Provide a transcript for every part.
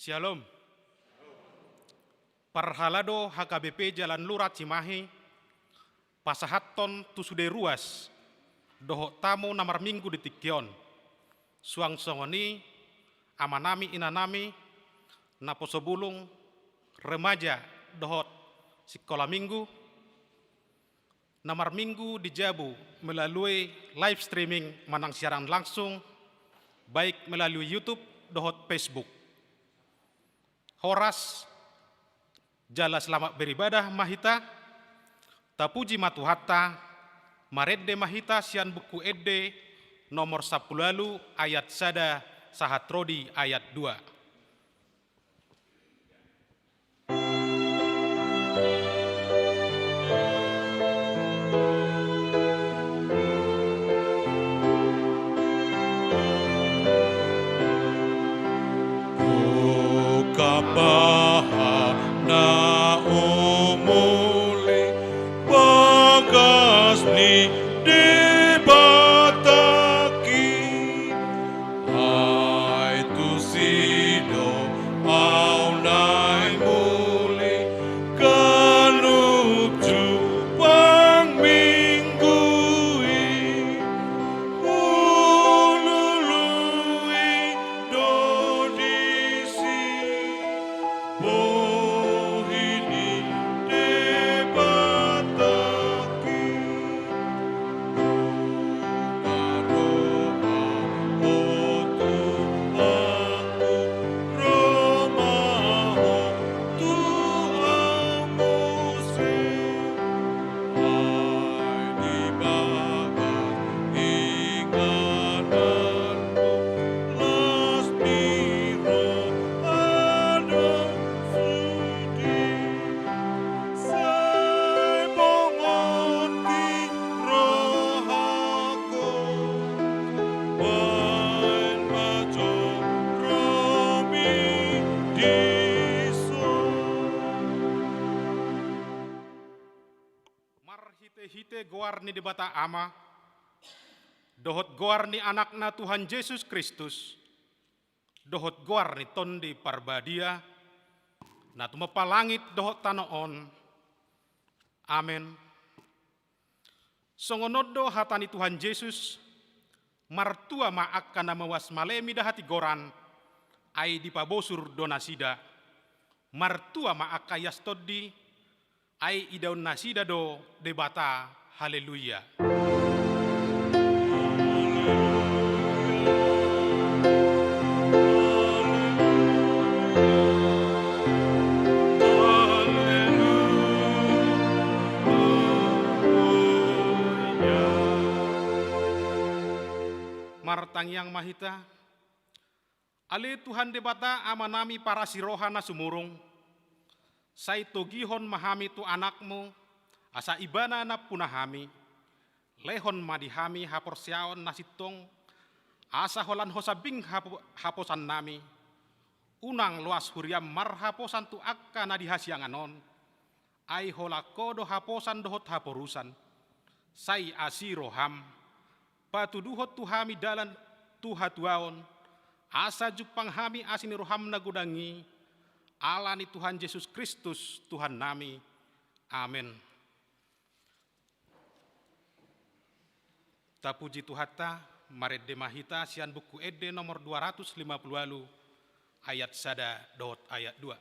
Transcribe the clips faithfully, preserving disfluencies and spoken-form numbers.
Syalom. Parhalado H K B P Jalan Lura Cimahi, pasahathon tu sude ruas dohot tamu na marminggu di tingki on. Suang songon i, amanami, inanami, naposo bulung, remaja dohot sikola minggu, na marminggu di jabu melalui live streaming manang siaran langsung, baik melalui YouTube dohot Facebook. Horas, jala selamat beribadah ma hita. Tapuji ma Tuhanta. Marende ma hita sian Buku Ende nomor sampulu ualu, ayat sada sahat ro di ayat dua. Ungkap ma aha na umuli bagas ni Debatangki. Ai tusi do ahu naeng muli ganup jumpang minggu i. Hulului do disi bohi ni Debatangki. Sai bongot di rohangku, baen ma joromi dison. Marhitehite goar ni Debata Ama, dohot goar ni Anakna Tuhan Jesus Kristus, dohot goar ni Tondi Parbadia, na tumompa langit dohot tano on. Amen. Songon on do hata ni Tuhan Jesus, martua ma angka na mauas malemi da hatigoran, ai dipabosur do nasida. Martua ma angka ias tondi, ai idaon nasida do Debata. Haleluya. Martangiang ma hita. Ale Tuhan Debata, Amanami parasi roha na sumurung, sai togihon ma hami tu Anakmu, asa Ibana nampuna hami. Lehon ma di hami haporseaon na sintong, asa holan Ho sambing hapo-, haposannami. Unang loas huriaM marhaposan tu angka na di hasiangan on, ai holan Ho do haposan dohot haporusan. Sai asi rohaM, patuduhon tu hami dalan tu hatuaon, asa jumpang hami asi ni rohaM na godang i, ala ni Tuhan Jesus Kristus, Tuhannami. Amen. Tapuji Tuhanta, marende ma hita sian Buku Ende nomor dua ratus lima puluh ualu, ayat sada dohot ayat dua.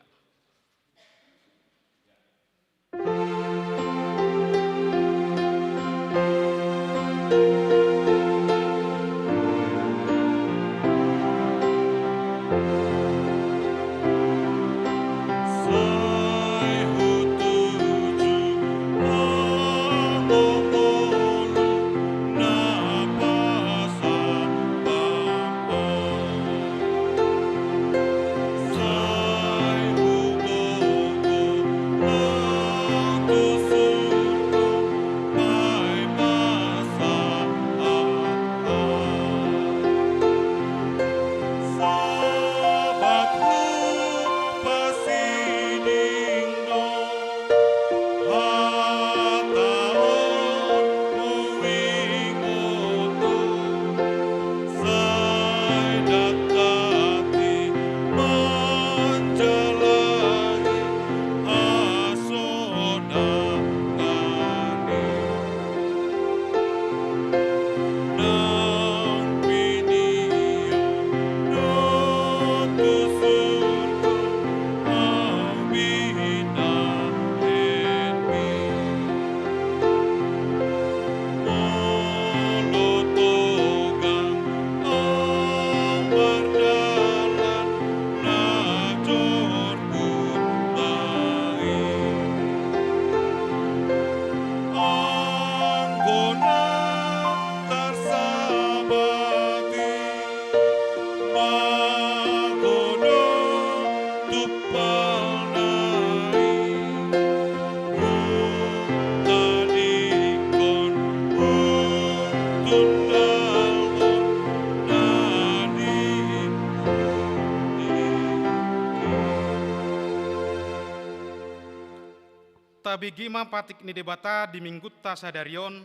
Tapigi ma patik ni Debata di Minggunta sadari on,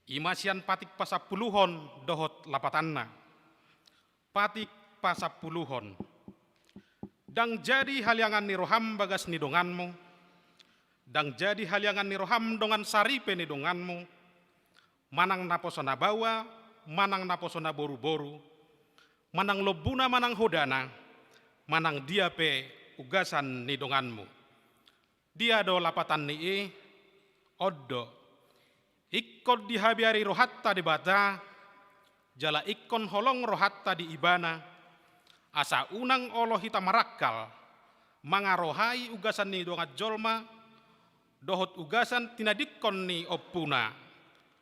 i ma sian patik pasampuluhon dohot lapatanna. Patik pasampuluhon. Ndang jadi haliangan ni roham bagas ni donganmu, ndang jadi haliangan ni roham dongan saripe ni donganmu, manang naposo na baoa, manang naposo na boruboru, manang lombuna, manang hodana, manang dia pe ugasan ni donganmu. Dia do lapatan ni i? On do. Ingkon dihabiari rohanta Debata, jala ingkon holong rohanta di Ibana, asa unang olo hita marangkal mangarohai ugasan ni dongan jolma dohot ugasan tinadingkon ni ompuna.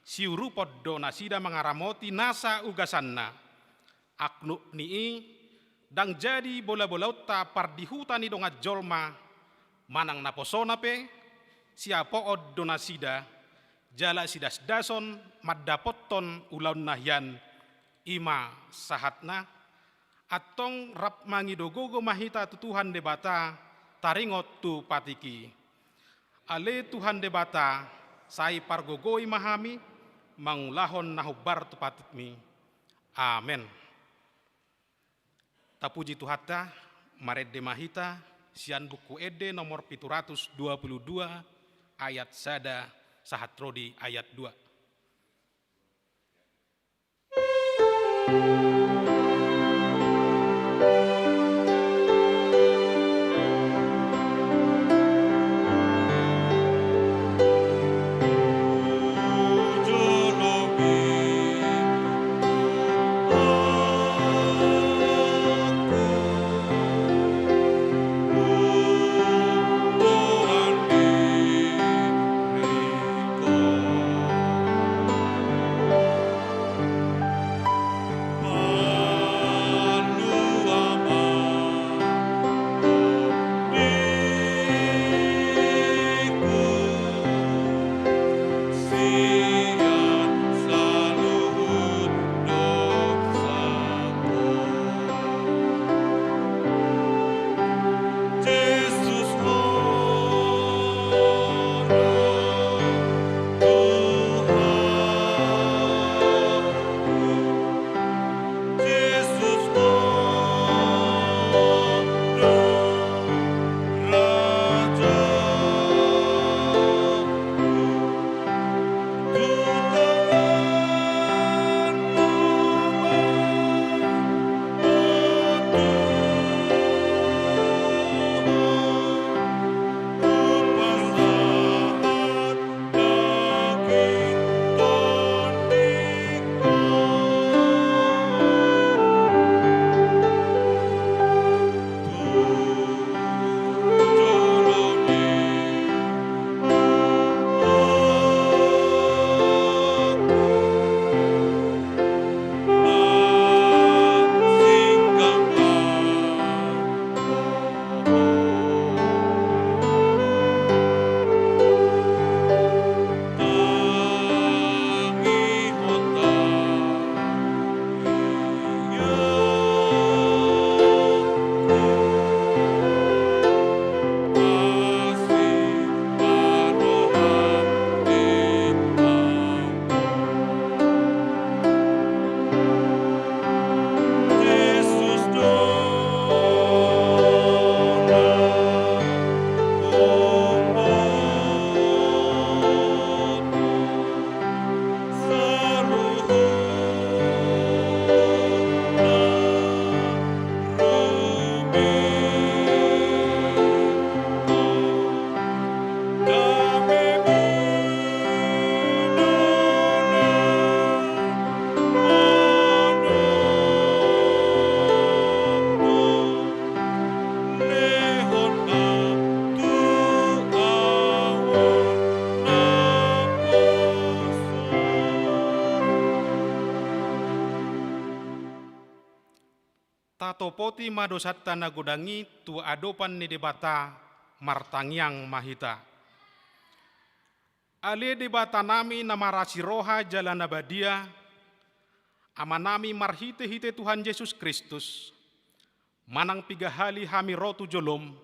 Siurupon do nasida mangaramoti nasa ugasanna. Aknuk ni i, ndang jadi bolabolaonta pardihuta ni dongan jolma, manang naposona pe, siapoon do nasida, jala sidasdason mandapothon ulaonna hian. I ma sahatna. Antong rap mangido gogo ma hita tu Tuhan Debata, taringot tu patik i. Ale Tuhan Debata, sai pargogoi ma hami mangulahon na hombar tu patikmi. Amen. Tapuji Tuhanta. Marende ma hita sian Buku Ende nomor pitu ratus dua puluh dua, ayat sada sahat ro di ayat dua. Tatopoti ma dosanta na godang i tu adopan ni Debata. Martangiang ma hita. Ale Debatanami na marasi roha jala na badia, Amanami marhitehite Tuhan Jesus Kristus, manang piga hali hami ro tu jolom,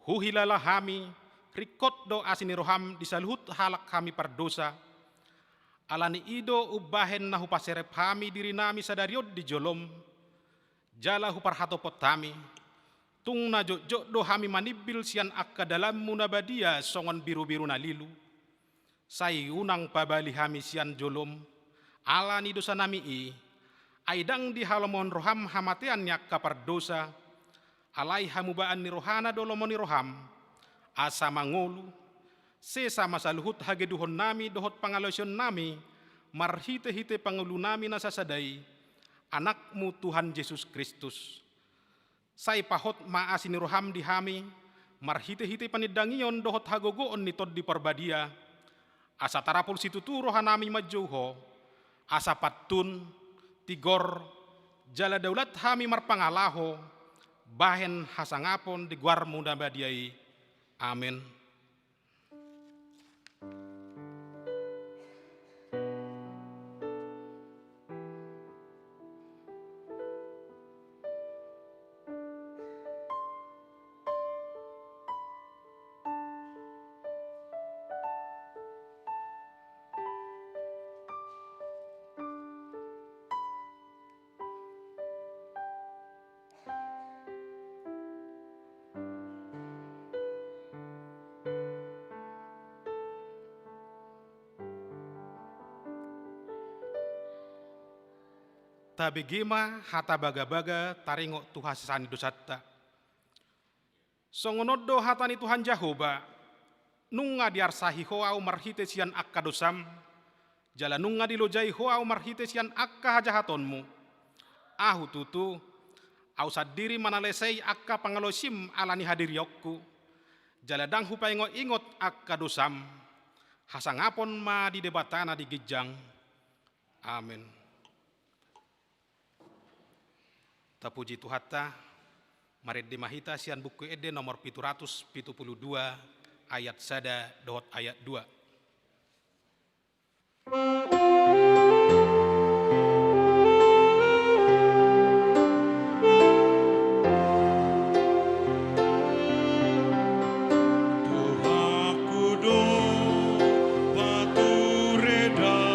huhilala hami Ringkot do asi ni roham di saluhut halak hami pardosa. Ala ni i do umbahen na hupaserep hami dirinami sadari on di jolom, jala huparhatopot hami, tung na jotjot do hami manimbil sian angka dalanmu na badia songon birubiru na lilu. Sai unang pabali hami sian jolom, ala ni dosanami i, ai ndang dihalomohon roham hamatean ni angka pardosa, alai hamubaan ni rohana do lomo ni roham, asa mangolu, sesa ma saluhut hagedukonnami dohot pangalaosionnami, marhitehite pangolunami na sasada i, Anakmu Tuhan Jesus Kristus. Sai pahot ma asi ni roham di hami, marhitehite panindangion dohot hagogoon ni Tondi Parbadia, asa tarapul situtu rohanami manjou Ho, asa pantun, tigor, jala daulat hami marpangalaho, bahen hasangapon di goarmu na badia i. Amen. Tabege ma hata bagabaga taringot tu hasesaan ni dosanta. Songon on do hata ni Tuhan Jahowa, nunga diarsahi ho ahu marhite sian angka dosam, jala nunga dilojai ho ahu marhite sian angka hajahatonmu. Ahu tutu, ahu sandiri manalesei angka pangalaosim ala ni hadirionku, jala ndang hupaingotingot angka dosam. Hasangapon ma di Debata na di ginjang. Amen. Tapuji Tuhanta, marende ma hita sian Buku Ende nomor pitu ratus pitu pulu dua, ayat sada dohot ayat dua. Tuhangku do pature da-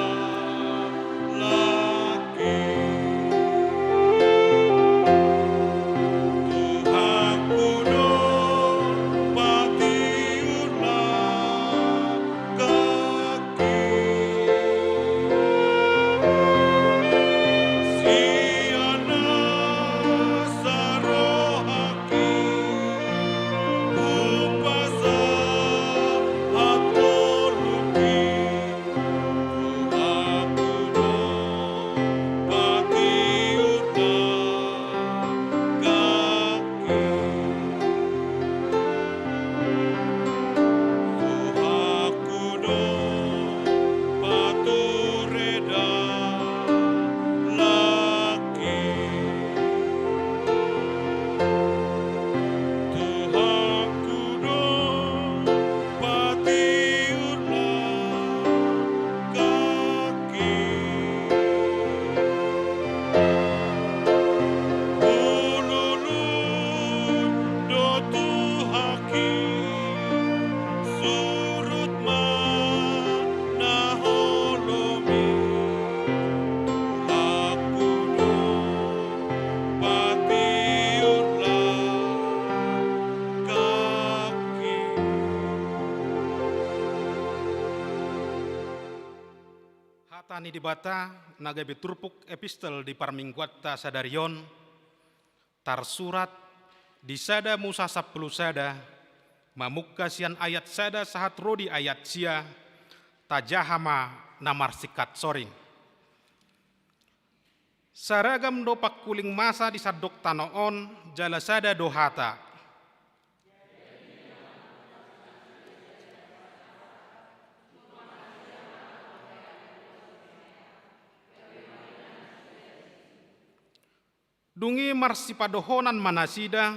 Hata ni Debata na gabe turpuk epistel di parmingguanta sadari on, tarsurat di sada Musa sampulu sada, mamungka sian ayat sada sahat ro di ayat sia, tajaha ma na marsingkat soring. Saragam do pangkuling masa di sandok tano on, jala sada do hata. Dung i marsipadohonan ma nasida,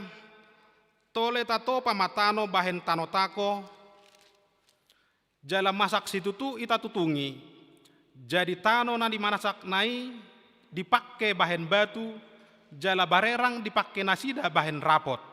tole tatopa ma tano bahen tano tako, jala masak situtu i tatutungi, jadi tano na di manasakna i dipangke bahen batu, jala barerang dipangke nasida bahen rapot.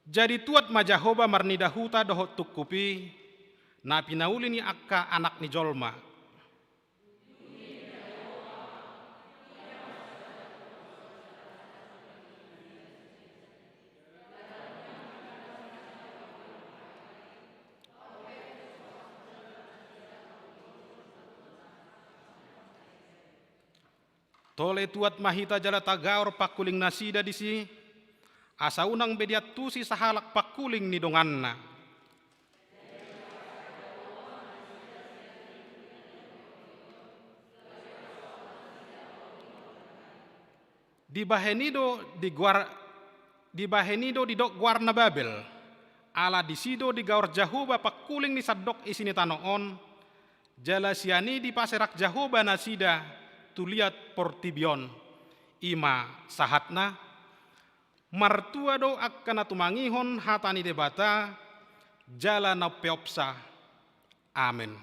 Jadi tuat ma Jahowa marnida huta dohot tungkup i, na pinauli ni angka anak ni jolma. Tole tuat ma hita jala tagaor pangkuling nasida disi, asa unang be diantusi sahalak pangkuling ni donganna. Dibahen i do digoar, dibahen i do didok goarna Babel, ala disi do digaor Jahowa pangkuling ni sandok isi ni tano on, jala sian i dipaserak Jahowa nasida tu liat portibi on. I ma sahatna. Martua do angka na tumangihon hata ni Debata, jala na umpeopsa. Amen.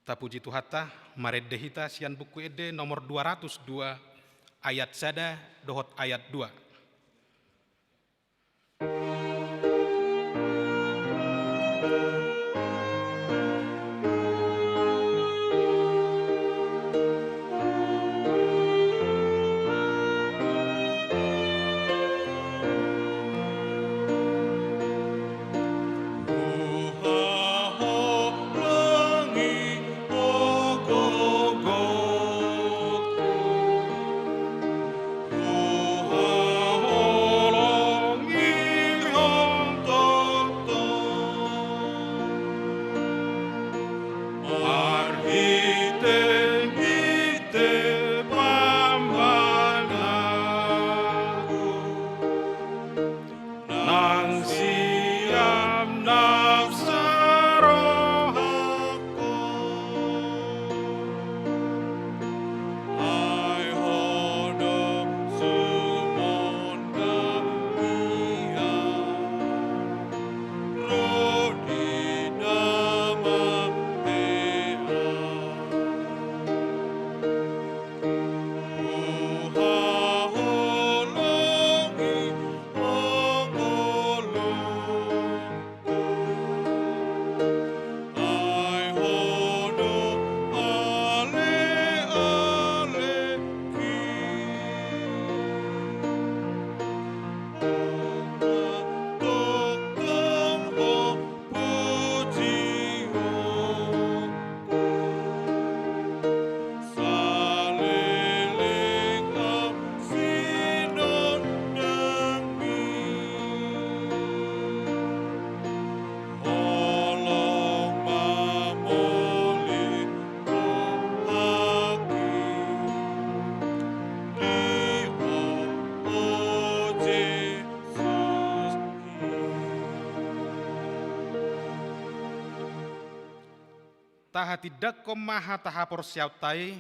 Tapuji Tuhanta, marende hita sian Buku Ende nomor dua ratus dua, ayat sada dohot ayat dua. Nang siam nafsa rohangku, ai ho do sumondangku, ro di na mate au. Tahatindangkon ma hata haporseaonta i,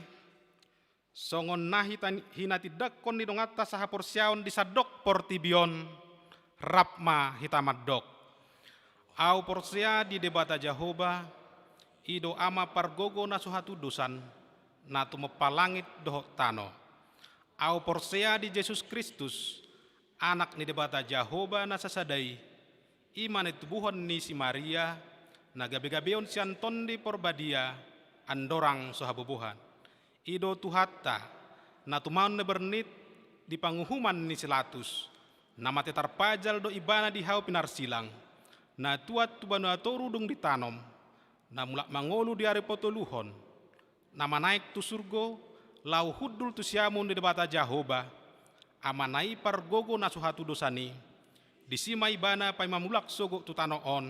songon na hita-, hinatindangkon ni donganta sahaporseaon di sandok portibi on, rap ma hita mandok. Au porsea di Debata Jahowa, i do Ama pargogo na so hatudosan, na tumompa langit dohot tano. Au porsea di Jesus Kristus, Anak ni Debata Jahowa na sasada i, i ma na itubuhon ni si Maria, na gabegabeon sian Tondi Porbadia, andorang so habubuhan. I do Tuhanta, na tumaon na bernit di panguhuman ni si Latus, na mate tarpajal do Ibana di hau pinarsilang, na tuat tu banua toru dung ditanom, na mulak mangolu di ari patoluhon, na manaek tu surgo, laho hundul tu siamun ni Debata Jahowa, Amana i pargogo na so hatudosan i, disi ma Ibana paima mulak sogot tu tano on,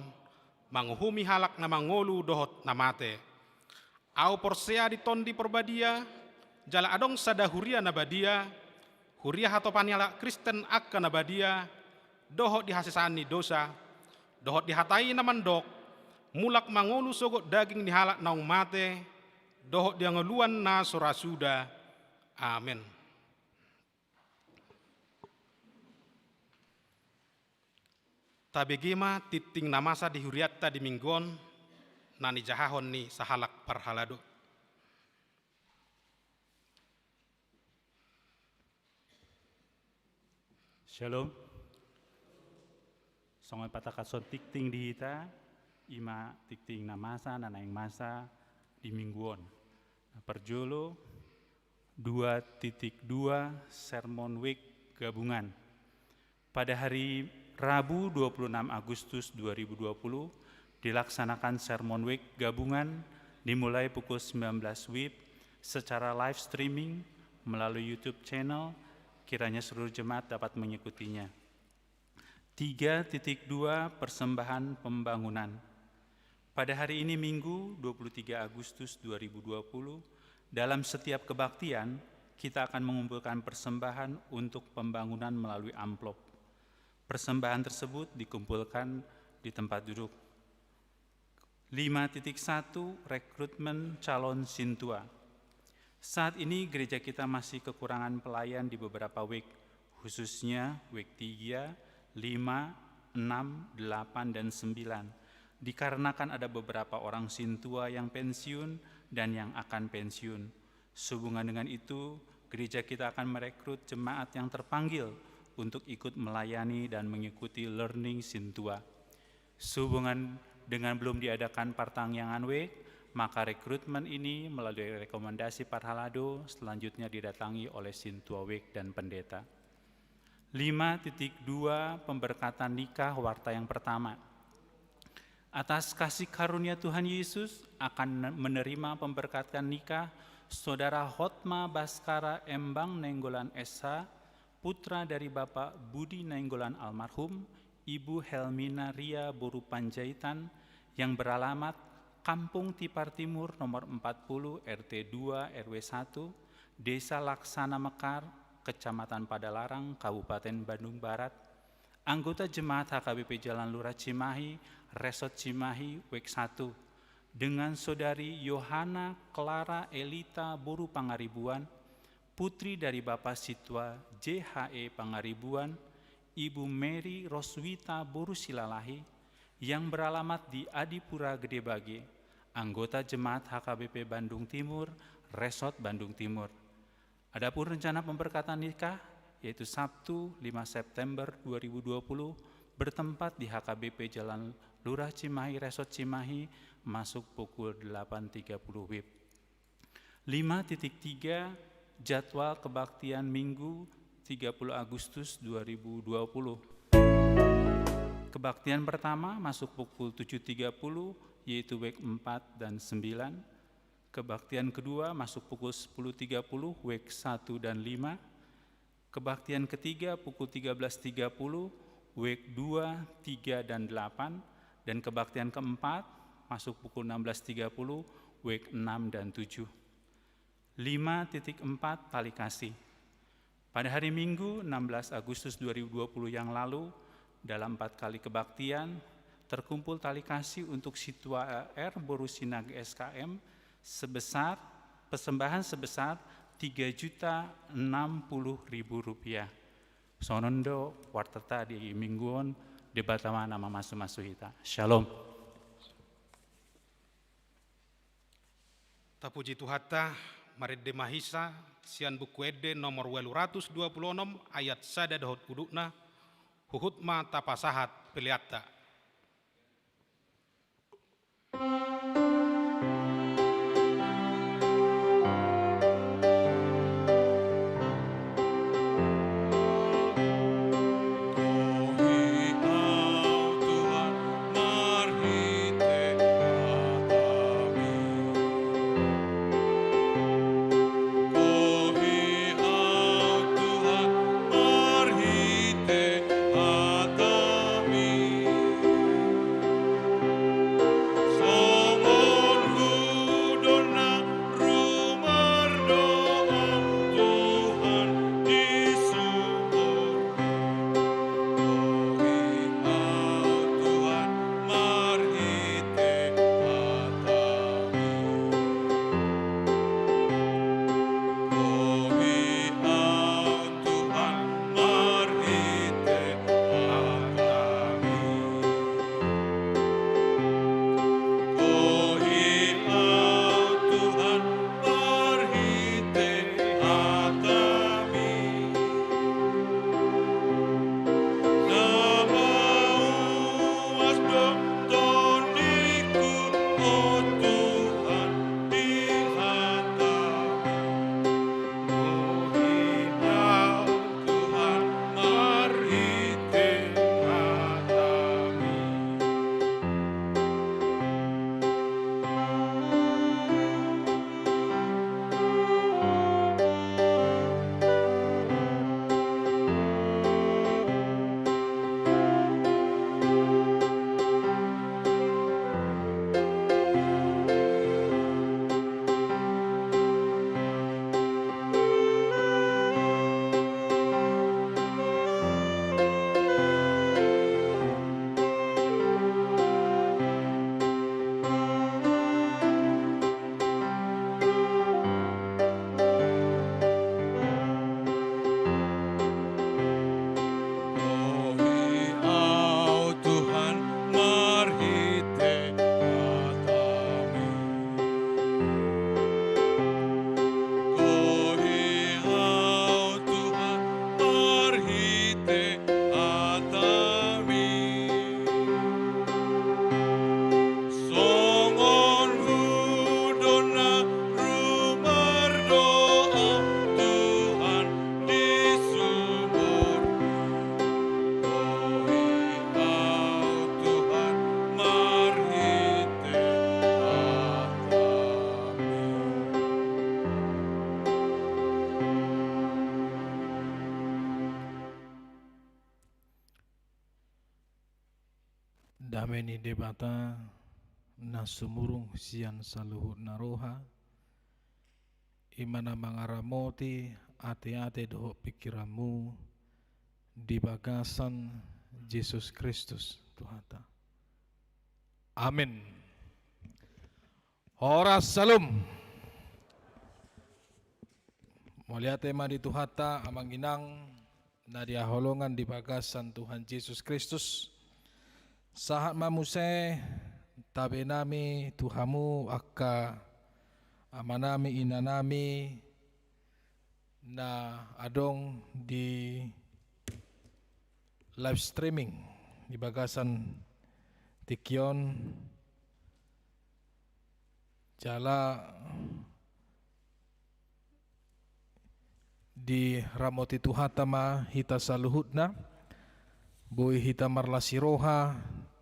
manguhumi halak na mangolu dohot na mate. Au porsea di Tondi Porbadia, jala adong sada huria na badia, huria hatopan ni halak Kristen angka na badia, dohot di hasesaan ni dosa, dohot di hata i na mandok, mulak mangolu sogot daging ni halak naung mate, dohot di hangoluan na so ra suda. Amen. Tabege ma tingting na masa di hurianta di Minggu on, na nijahahon ni sahalak parhalado. Shalom. Songon patangkason tingting di hita, i ma tingting na masa, na naeng masa di minggu on. Parjolo, dua titik dua, Sermon Week gabungan. Pada hari Rabu, dua puluh enam Agustus dua ribu dua puluh, dilaksanakan Sermon Week gabungan dimulai pukul sembilan belas wib secara live streaming melalui YouTube channel. Kiranya seluruh jemaat dapat mengikutinya. Tiga titik dua, persembahan pembangunan. Pada hari ini, Minggu, dua puluh tiga Agustus dua ribu dua puluh, dalam setiap kebaktian, kita akan mengumpulkan persembahan untuk pembangunan melalui amplop. Persembahan tersebut dikumpulkan di tempat duduk. Lima titik satu, rekrutmen calon sintua. Saat ini gereja kita masih kekurangan pelayan di beberapa wek, khususnya wek tiga, lima, enam, delapan, dan sembilan, dikarenakan ada beberapa orang sintua yang pensiun dan yang akan pensiun. Sehubungan dengan itu, gereja kita akan merekrut jemaat yang terpanggil untuk ikut melayani dan mengikuti learning sintua. Sehubungan dengan belum diadakan partangiangan wek, maka rekrutmen ini melalui rekomendasi parhalado selanjutnya didatangi oleh sintua wek dan pendeta. Lima titik dua, pemberkatan nikah warta yang pertama. Atas kasih karunia Tuhan Yesus akan menerima pemberkatan nikah Saudara Hotma Baskara Embang Nainggolan S H, putra dari Bapak Budi Nainggolan almarhum, Ibu Helmina Ria boru Panjaitan, yang beralamat Kampung Tipar Timur nomor empat puluh, R T dua, R W satu, Desa Laksana Mekar, Kecamatan Padalarang, Kabupaten Bandung Barat, anggota jemaat H K B P Jalan Lurah Cimahi, Resort Cimahi, Wek satu, dengan Saudari Yohana Clara Elita boru Pangaribuan, putri dari Bapak Situa J H E Pangaribuan, Ibu Mary Roswita boru Silalahi, yang beralamat di Adipura Gedebage, anggota jemaat H K B P Bandung Timur, Resort Bandung Timur. Adapun rencana pemberkatan nikah, yaitu Sabtu, lima September dua ribu dua puluh, bertempat di H K B P Jalan Lurah Cimahi, Resort Cimahi, masuk pukul delapan tiga puluh wib. Lima titik tiga, jadwal kebaktian Minggu, tiga puluh Agustus dua ribu dua puluh. Kebaktian pertama masuk pukul tujuh tiga puluh, yaitu wek empat dan sembilan. Kebaktian kedua masuk pukul sepuluh tiga puluh, wek satu dan lima. Kebaktian ketiga pukul tiga belas tiga puluh, wek dua, tiga, dan delapan. Dan kebaktian keempat masuk pukul enam belas tiga puluh, wek enam dan tujuh. Lima titik empat, tali kasih. Pada hari Minggu, enam belas Agustus dua ribu dua puluh yang lalu, dalam empat kali kebaktian, terkumpul tali kasih untuk Situa R boru Sinage S K M sebesar, persembahan sebesar tiga juta enam puluh ribu rupiah. Songon on do wartata di minggu on, Debata ma na mamasu-masu hita. Shalom. Tapuji Tuhanta, marende ma hita sian Buku Ende nomor ualu ratus dua puluh onom, ayat sada dohot udutna. Huhut ma tapasahat peleanta. Dame ni Debata na sumurung sian saluhut na roha, i ma na mangaramoti ateate dohot pingkiranmu di bagasan Jesus Kristus Tuhanta. Amin. Horas Shalom. Mauliate ma di Tuhanta, amang inang na hinaholongan di bagasan Tuhan Jesus Kristus. Sahat ma muse tabe nami tu hamu angka amanami, inanami na adong di live streaming di bagasan tingki on. Jala diramoti Tuhanta ma hita saluhutna, boi hita marlas ni roha,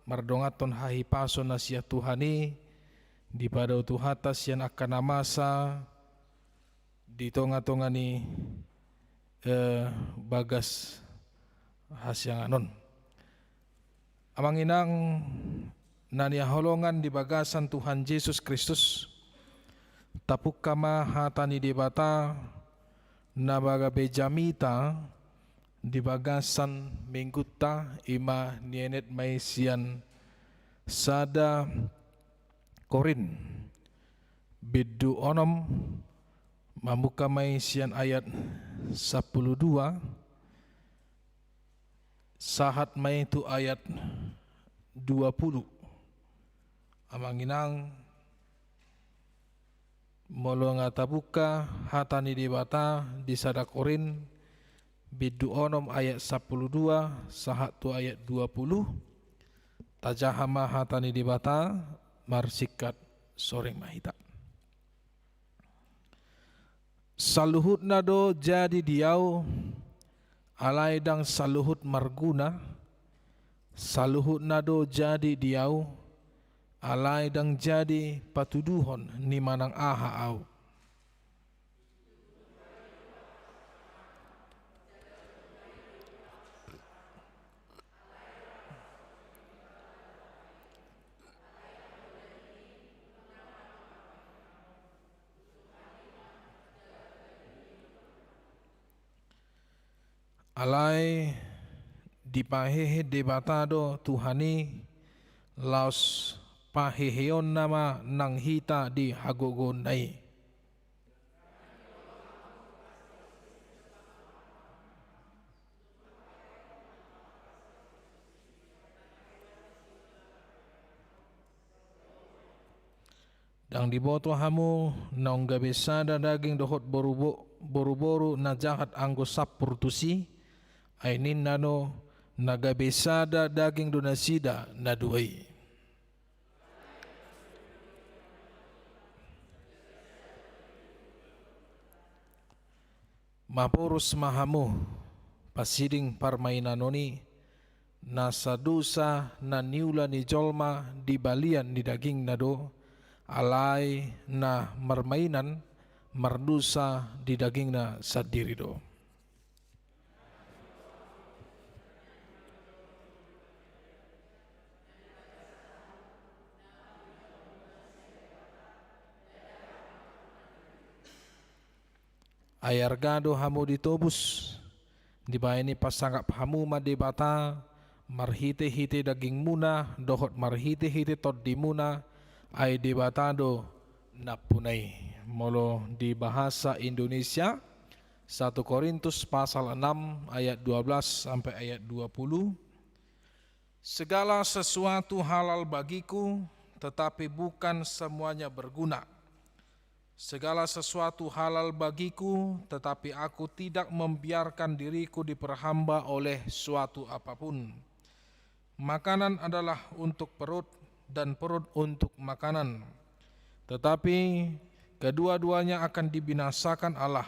mardonganhon hahipason na sian Tuhan i, dipadao Tuhanta sian angka na masa di tongatonga ni, eh, bagas hasiangan on. Amang inang na hinaholongan di bagasan Tuhan Jesus Kristus, tapungka ma hata ni Debata na gabe jamita di bagasan minggunta, i ma nienet ma i sian sada Korint bindu onom, mamungka ma i sian ayat sampulu dua, sahat ma i tu ayat dua pulu. Amang inang, molo nga tabungka hata ni Debata di sada Korint bindu onom ayat sampulu dua sahat tu ayat dua pulu, tajaha ma hata ni Debata, marsingkat soreng ma hita. Saluhutna do jadi di ahu, alai ndang saluhut marguna. Saluhutna do jadi di ahu, alai ndang jadi patuduhon ni manang aha ahu. Alai dipahehe Debata do Tuhan i, laos paheheonna ma nang hita di hagogoonna i. Ndang diboto hamu naung gabe sada daging dohot boru-bo-, boruboru na jahat anggo sampur tusi? Ai ninna do, na gabe sada daging do nasida na dua i. Maporus ma hamu pasiding parmainanon i, nasa dosa na niula ni jolma di balian ni dagingna do, alai na marmainan mardosa di dagingna sandiri do. Ai arga do hamu ditobus, dibahen i pasangap hamu ma Debata, marhitehite dagingmuna dohot marhitehite tondimuna, ai Debata do nampuna i. Molo di bahasa Indonesia, satu Korintus pasal enam ayat dua belas sampai ayat dua puluh. Segala sesuatu halal bagiku, tetapi bukan semuanya berguna. Segala sesuatu halal bagiku, tetapi aku tidak membiarkan diriku diperhamba oleh suatu apapun. Makanan adalah untuk perut, dan perut untuk makanan. Tetapi kedua-duanya akan dibinasakan Allah.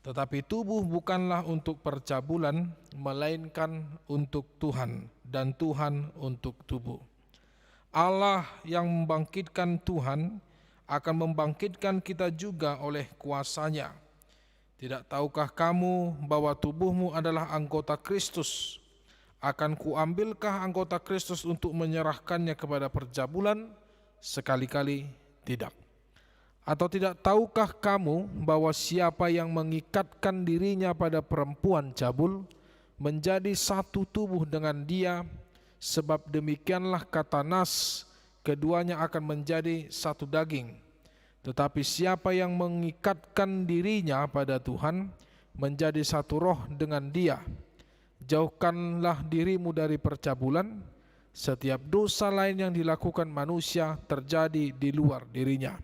Tetapi tubuh bukanlah untuk percabulan, melainkan untuk Tuhan, dan Tuhan untuk tubuh. Allah yang membangkitkan Tuhan akan membangkitkan kita juga oleh kuasa-Nya. Tidak tahukah kamu bahwa tubuhmu adalah anggota Kristus? Akan kuambilkah anggota Kristus untuk menyerahkannya kepada percabulan? Sekali-kali tidak. Atau tidak tahukah kamu bahwa siapa yang mengikatkan dirinya pada perempuan cabul, menjadi satu tubuh dengan dia? Sebab demikianlah kata nas, keduanya akan menjadi satu daging. Tetapi siapa yang mengikatkan dirinya pada Tuhan, menjadi satu roh dengan dia. Jauhkanlah dirimu dari percabulan. Setiap dosa lain yang dilakukan manusia terjadi di luar dirinya.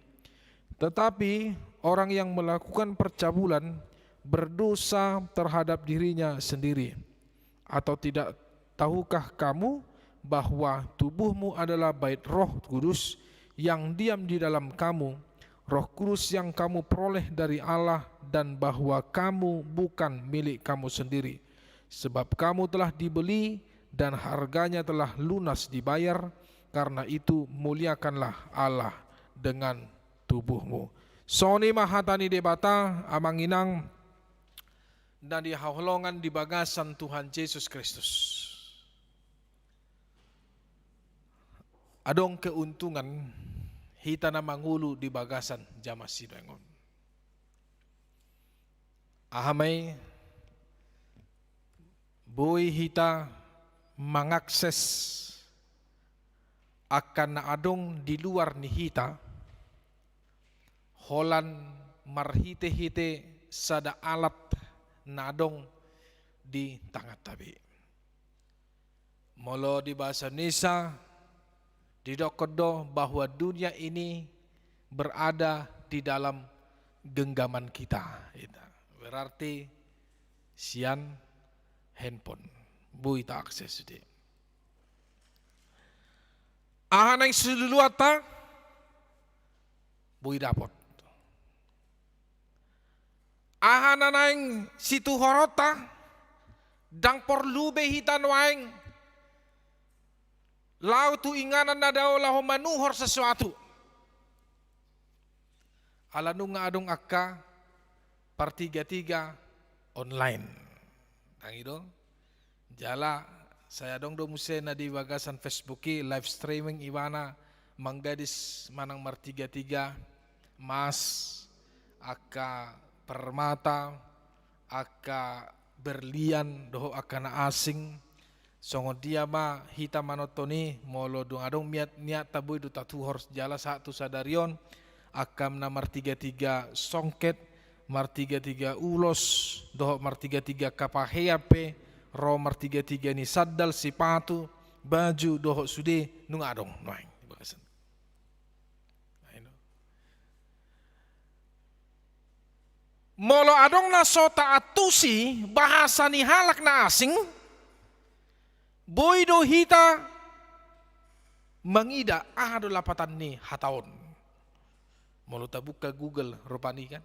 Tetapi orang yang melakukan percabulan berdosa terhadap dirinya sendiri. Atau tidak tahukah kamu bahwa tubuhmu adalah bait Roh Kudus yang diam di dalam kamu, Roh Kudus yang kamu peroleh dari Allah, dan bahwa kamu bukan milik kamu sendiri, sebab kamu telah dibeli dan harganya telah lunas dibayar. Karena itu, muliakanlah Allah dengan tubuhmu. Songon i ma hata ni Debata, amang inang na hinaholongan di bagasan Tuhan Jesus Kristus. Adong keuntungan hita na mangolu di bagasan jaman sinuaeng on. Aha ma i? Boi hita mangakses angka na adong di luar ni hita, holan marhitehite sada alat na adong di tanganta be. Molo di bahasa Indonesia, didokkon do bahwa dunia ini berada di dalam genggaman kita. Berarti sian handphone. Boi taakses sude. Aha naeng siluluanta? Boi dapot. Aha na naeng situhoronta? Ndang porlu be hita nuaeng laho tu inganan na dao laho manuhor sesuatu. Ala nunga adong angka partigatiga online. Ndang i do? Jala sai adong do muse na di bagasan Facebook i live streaming ibana manggadis manang martigatiga, emas, angka permata, angka berlian dohot angka na asing. Songon dia ma hita manonton i, molo dung adong niat, niatta boi do tatuhor jala sahat tu sadari on, angka na martigatiga songket, martigatiga ulos, dohot martigatiga angka pahean pe, ro martigatiga ni sandal, sipatu, baju, dohot sude, nunga adong nuaeng di bagasan. Molo adong na so taantusi bahasa ni halak na asing, boi do hita mangida aha do lapatan ni hata on. Molo tabuka Google rupani kan.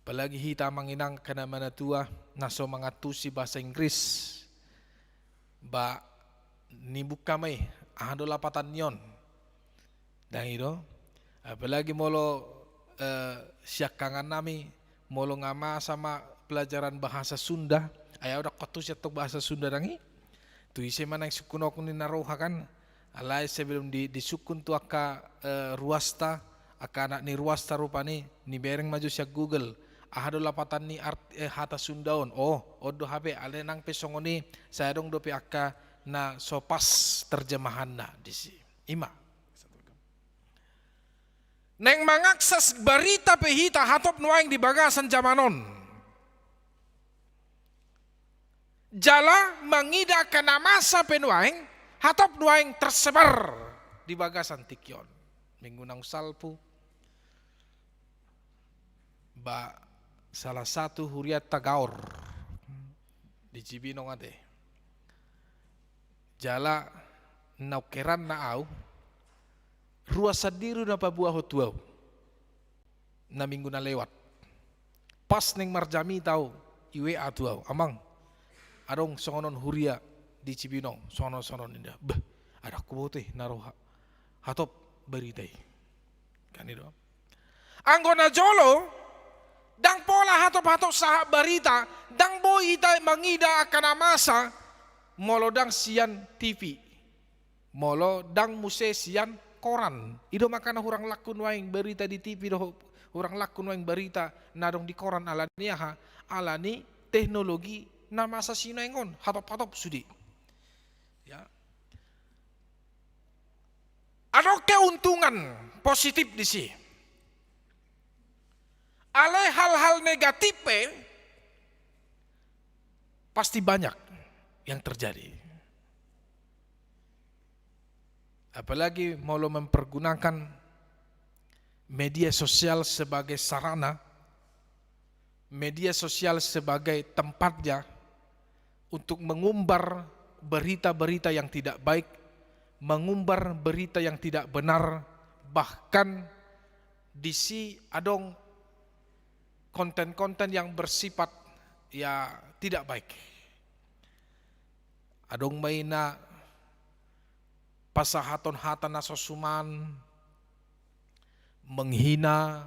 Apalagi hita amang inang angka na manatua na so mangantusi bahasa Inggris. Ba nibuka ma i, aha do lapatan ni on. Ndang i do. Apalagi molo, eh, siangkangan nami, molo nga masa ma pelajaran bahasa Sunda, ai au ndang huantusi antong bahasa Sunda ndang i. Tu ise ma naeng sungkunonku ni na roha kan. Alai sebelum di, disungkun tu angka, eh, ruasta, angka anak ni ruasta rupani, nibereng ma jo sian Google. Aha do lapatan ni art-, eh, hata Sunda on? Oh, on do hape, alai nang pe songon i, sai adong dope angka na so pas terjemahanna disi. I ma. Naeng mangakses barita pe hita hatop nuaeng di bagasan jaman on. Jala mangida angka na masa pe nuaeng, hatop nuaeng tersebar di bagasan tingki on. Minggu naung salpu, ba salah satu hurianta gaor di Cibinong ate. Jala naung heranna au, ruas sandiri do na paboahon tu au. Na minggu na lewat. Pas naeng marjamita au, i-WA tu au, "Amang, adong songon on huria di Cibinong, songon on, songon on," ninna. Beh, ndang huboto i na ro ha-, hatop barita i. Kan i do. Anggo na jolo, ndang pola hatop-hatop sahat barita, ndang boi hita mangida angka na masa, Molo ndang sian T V, molo ndang muse sian koran. I do makana hurang laku nuaeng berita di T V dohot hurang laku nuaeng berita na adong di koran, alani aha? Alani teknologi na masa sinuaeng on, hatop-hatop sude. Ya. Adong keuntungan positif disi. Alai hal-hal negatif pe pasti banyak yang terjadi. Apalagi molo mempergunakan media sosial sebagai sarana, media sosial sebagai tempatnya untuk mengumbar berita-berita yang tidak baik, mengumbar berita yang tidak benar, bahkan disi adong konten-konten yang bersifat, ya, tidak baik. Adong ma i na pasahathon hata na so suman, menghina,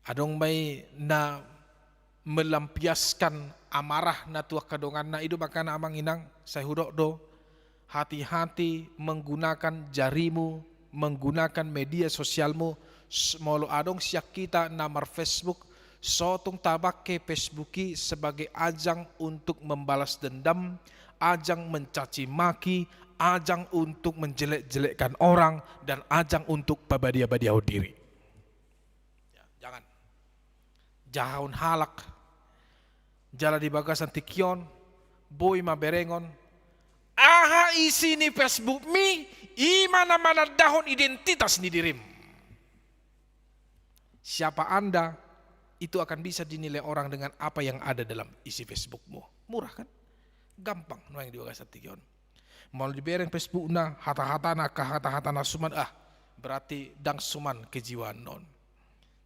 adong ma i na melampiaskan amarahna tu angka donganna. I do makana, amang inang, sai hudok do, hati-hati menggunakan jarimu, menggunakan media sosialmu. S-, molo adong sian hita na mar-Facebook, so tung tabangke Facebook i sebagai ajang untuk membalas dendam, ajang mencaci maki, ajang untuk menjelek-jelekkan orang, dan ajang untuk pabadia-badiahon diri. Ya, jangan. Jahahon halak. Jala di bagasan tingki on, boi ma berengon, aha isi ni Facebookmi, i ma na manandahon identitas ni dirim. Siapa Anda, itu akan bisa dinilai orang dengan apa yang ada dalam isi Facebookmu. Murah, kan? Gampang nuaeng di bagasan tingki on. Molo dibereng Facebookna, hata-hatana, angka hata-hata na suman, ah, berarti ndang suman kejiwaanna on.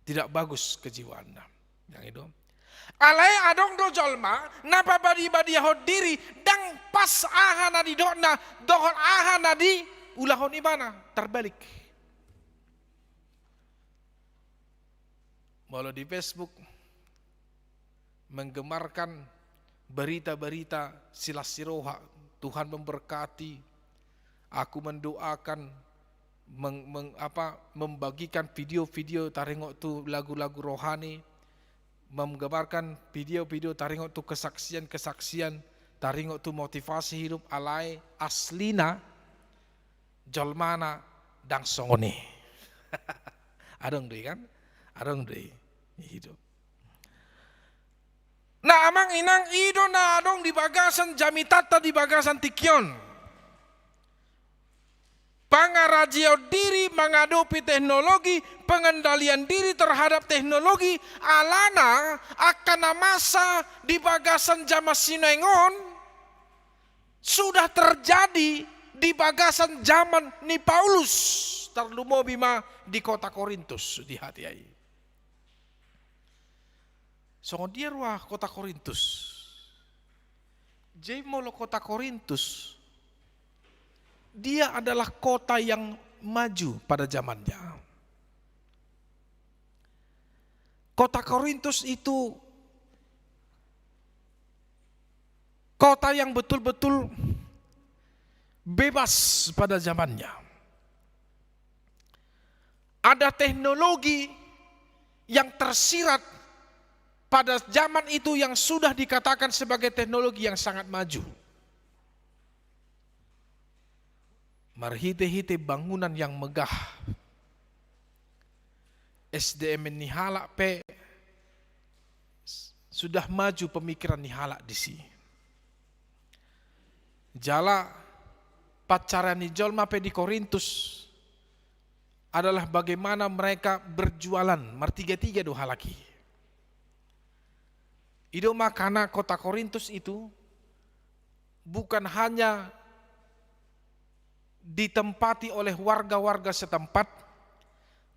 Tidak bagus kejiwaanna. Yang itu. Alai adong do jolma na pabadia-badiahon diri, ndang pas aha na nidokna dohot aha na diulahon ibana, terbalik. Molo di Facebook, menggemarkan berita-berita silas ni roha, Tuhan memberkati, aku mendoakan, meng-, meng-, apa, membagikan video-video taringot tu lagu-lagu rohani, menggemarkan video-video taringot tu kesaksian-kesaksian, taringot tu motivasi hidup, alai aslina jolmana ndang songon i. Adong do i, kan? Adong do i. Hidup. Nah, amang inang, i do na adong di bagasan jamitanta di bagasan tingki on. Pangarajeon diri menghadapi teknologi, pengendalian diri terhadap teknologi, alana angka na masa di bagasan jaman sinuaeng on, sudah terjadi di bagasan jaman ni Paulus, tarlumobi ma di kota Korintus di hatiha i. Songon dia rupa kota Korintus? Jadi molo kota Korintus, dia adalah kota yang maju pada zamannya. Kota Korintus itu kota yang betul-betul bebas pada zamannya. Ada teknologi yang tersirat pada zaman itu yang sudah dikatakan sebagai teknologi yang sangat maju. Marhite-hite bangunan yang megah, S D M ni halak pe s-, sudah maju pemikiran ni halak disi. Jala pansarian ni jolma pe di Korintus adalah bagaimana mereka berjualan, martiga-tiga do halak i. I do makana kota Korintus itu bukan hanya ditempati oleh warga-warga setempat,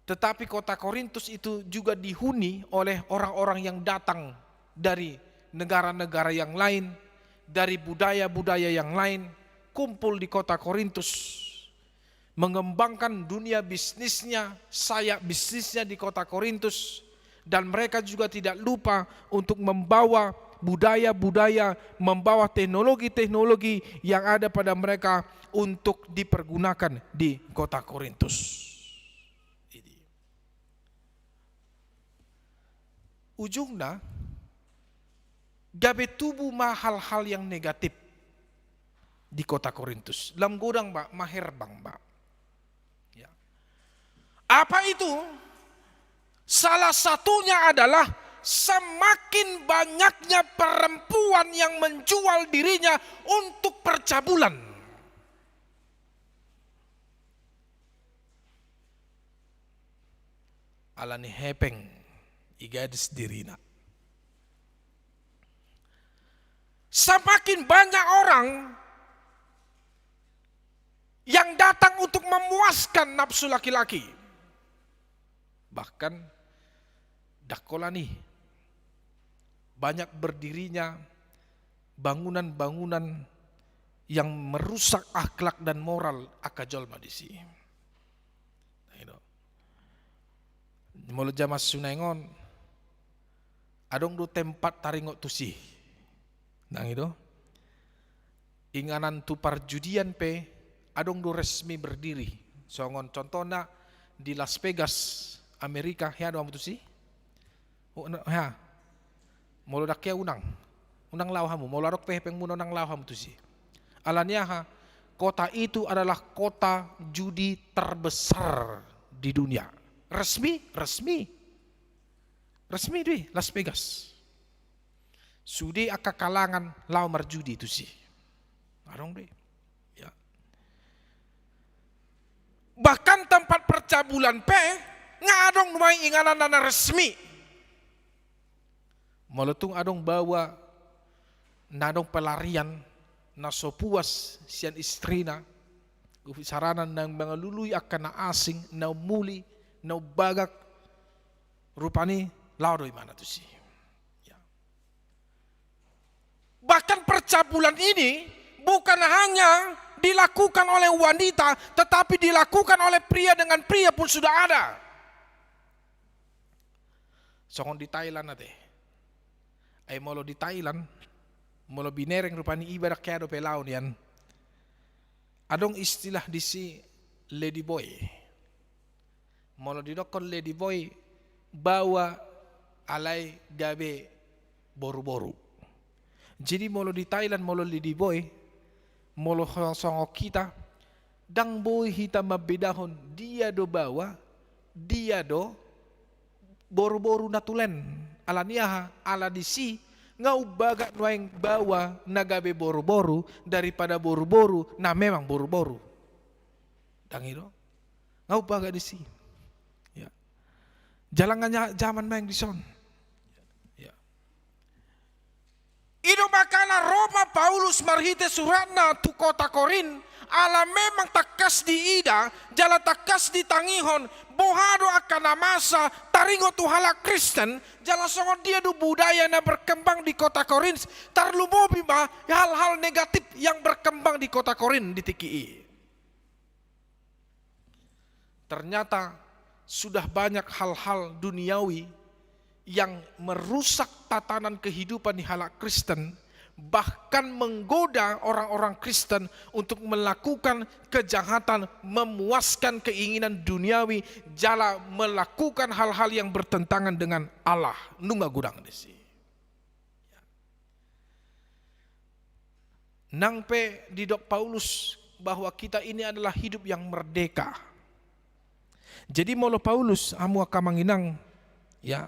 tetapi kota Korintus itu juga dihuni oleh orang-orang yang datang dari negara-negara yang lain, dari budaya-budaya yang lain, kumpul di kota Korintus, mengembangkan dunia bisnisnya, sayap bisnisnya di kota Korintus, dan mereka juga tidak lupa untuk membawa budaya-budaya, membawa teknologi-teknologi yang ada pada mereka untuk dipergunakan di kota Korintus. Ujungna, gabe tubu ma hal-hal yang negatif di kota Korintus. Lam godang ma, maherbang ma. Ya. Apa itu? Salah satunya adalah semakin banyaknya perempuan yang menjual dirinya untuk percabulan. Ala ni hepeng i gadis dirina. Semakin banyak orang yang datang untuk memuaskan nafsu laki-laki. Bahkan, dang holan i, banyak berdirinya bangunan-bangunan yang merusak akhlak dan moral angka jolma disi. Nah, i do. Molo jaman sunaeng on, adong do tempat taringot tusi. Nang i do. Inganan tu parjudian pe, adong do resmi berdiri. Songon contohna di Las Vegas, Amerika, hea do hamu tusi? Hea. Molo dang hea unang. Unang laho hamu, molo adong pe hepengmuna unang laho hamu tusi. Ala ni aha? Kota itu adalah kota judi terbesar di dunia. Resmi, resmi. Resmi do i Las Vegas. Sude angka kalangan laho marjudi tusi. Adong do i. Ya. Bahkan tempat percabulan pe nga adong do ma i inganan na resmi. Molo tung adong baoa na adong pelarian, na so puas sian istrina, isarana na mangalului angka na asing, na umuli, na umbagak, rupani laho do imana tusi. Ya. Bahkan percabulan ini bukan hanya dilakukan oleh wanita, tetapi dilakukan oleh pria dengan pria pun sudah ada. Songon di Thailand ate. Ai molo di Thailand, molo binereng rupani iba dang hea dope laho nian. Adong istilah disi lady boy. Molo didokkon lady boy, baoa alai gabe boru-boru. Jadi molo di Thailand, molo lady boy, molo ho-, songon hita, dang boi hita mambedahon dia do baoa, dia do boru-boru na tulen. Ala ni aha? Ala disi nga umbaga nuaeng baoa na gabe boru-boru daripada boru-boru na memang boru-boru. Dang i do? Nga umbaga disi. Ya. Jala nga nya-, jaman maeng dison. Ya. I do makana ro ma Paulus marhite suratna tu kota Korint, ala memang tangkas diida, jala tangkas ditangihon, boha do angka na masa taringot tu halak Kristen, jala songon dia do budaya na berkembang di kota Korint, tarlumobi ma hal-hal negatif yang berkembang di kota Korint di tingki i. Ternyata sudah banyak hal-hal duniawi yang merusak tatanan kehidupan di halak Kristen, bahkan menggoda orang-orang Kristen untuk melakukan kejahatan, memuaskan keinginan duniawi, jala melakukan hal-hal yang bertentangan dengan Allah. Nunga godang disi. Nang pe didok Paulus bahwa kita ini adalah hidup yang merdeka. Jadi molo Paulus, hamu angka amang inang, ya,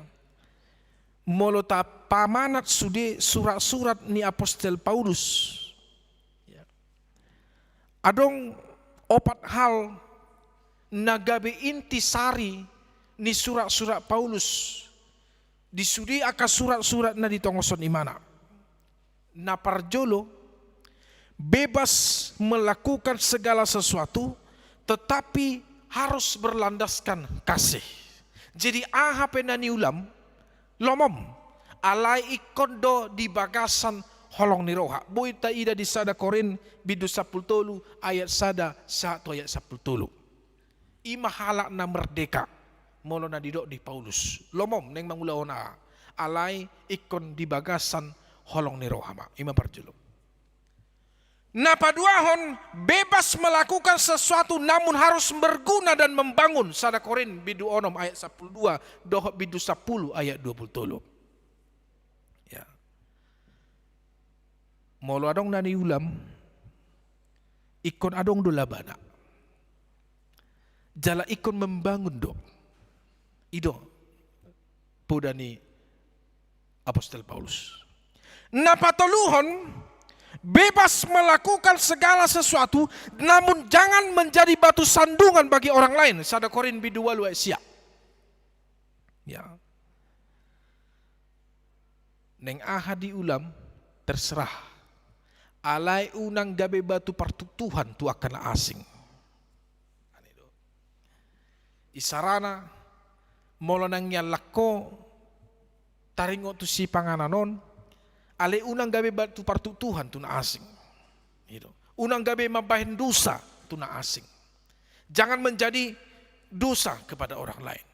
molo tapamanat sude surat-surat ni apostel Paulus, ya, adong opat hal na gabe inti sari ni surat-surat Paulus di sude angka surat-surat na ditongoson imana. Na parjolo, bebas melakukan segala sesuatu, tetapi harus berlandaskan kasih. Jadi aha pe na niulam, lomom, alai ingkon do di bagasan holong ni roha. Boi taida di sada Korint bindu sampulu tolu ayat sada sahat tu ayat sampulu tolu. I ma halak na merdeka, molo na didok di Paulus. Lomom naeng mangulahon aha, alai ingkon di bagasan holong ni roha ma, i ma parjolo. Na paduahon, bebas melakukan sesuatu namun harus berguna dan membangun, sada Korint bindu onom ayat sampulu dua dohot bindu sampulu ayat dua pulu tolu. Ya. Molo adong na niulam, ingkon adong do labana. Jala ingkon membangun do. I do poda ni Apostel Paulus. Na patoluhon, bebas melakukan segala sesuatu, namun jangan menjadi batu sandungan bagi orang lain. Sada Korint bindu ualu ayat sia. Ya. Naeng aha diulam, terserah. Alai unang gabe batu partuktuhan tu angka na asing. Isarana, molo naeng niallang ho taringot tu sipanganon on, alai unang gabe batu partuktuhan tu na asing. Gitu. Unang gabe mambahen dosa tu na asing. Jangan menjadi dosa kepada orang lain.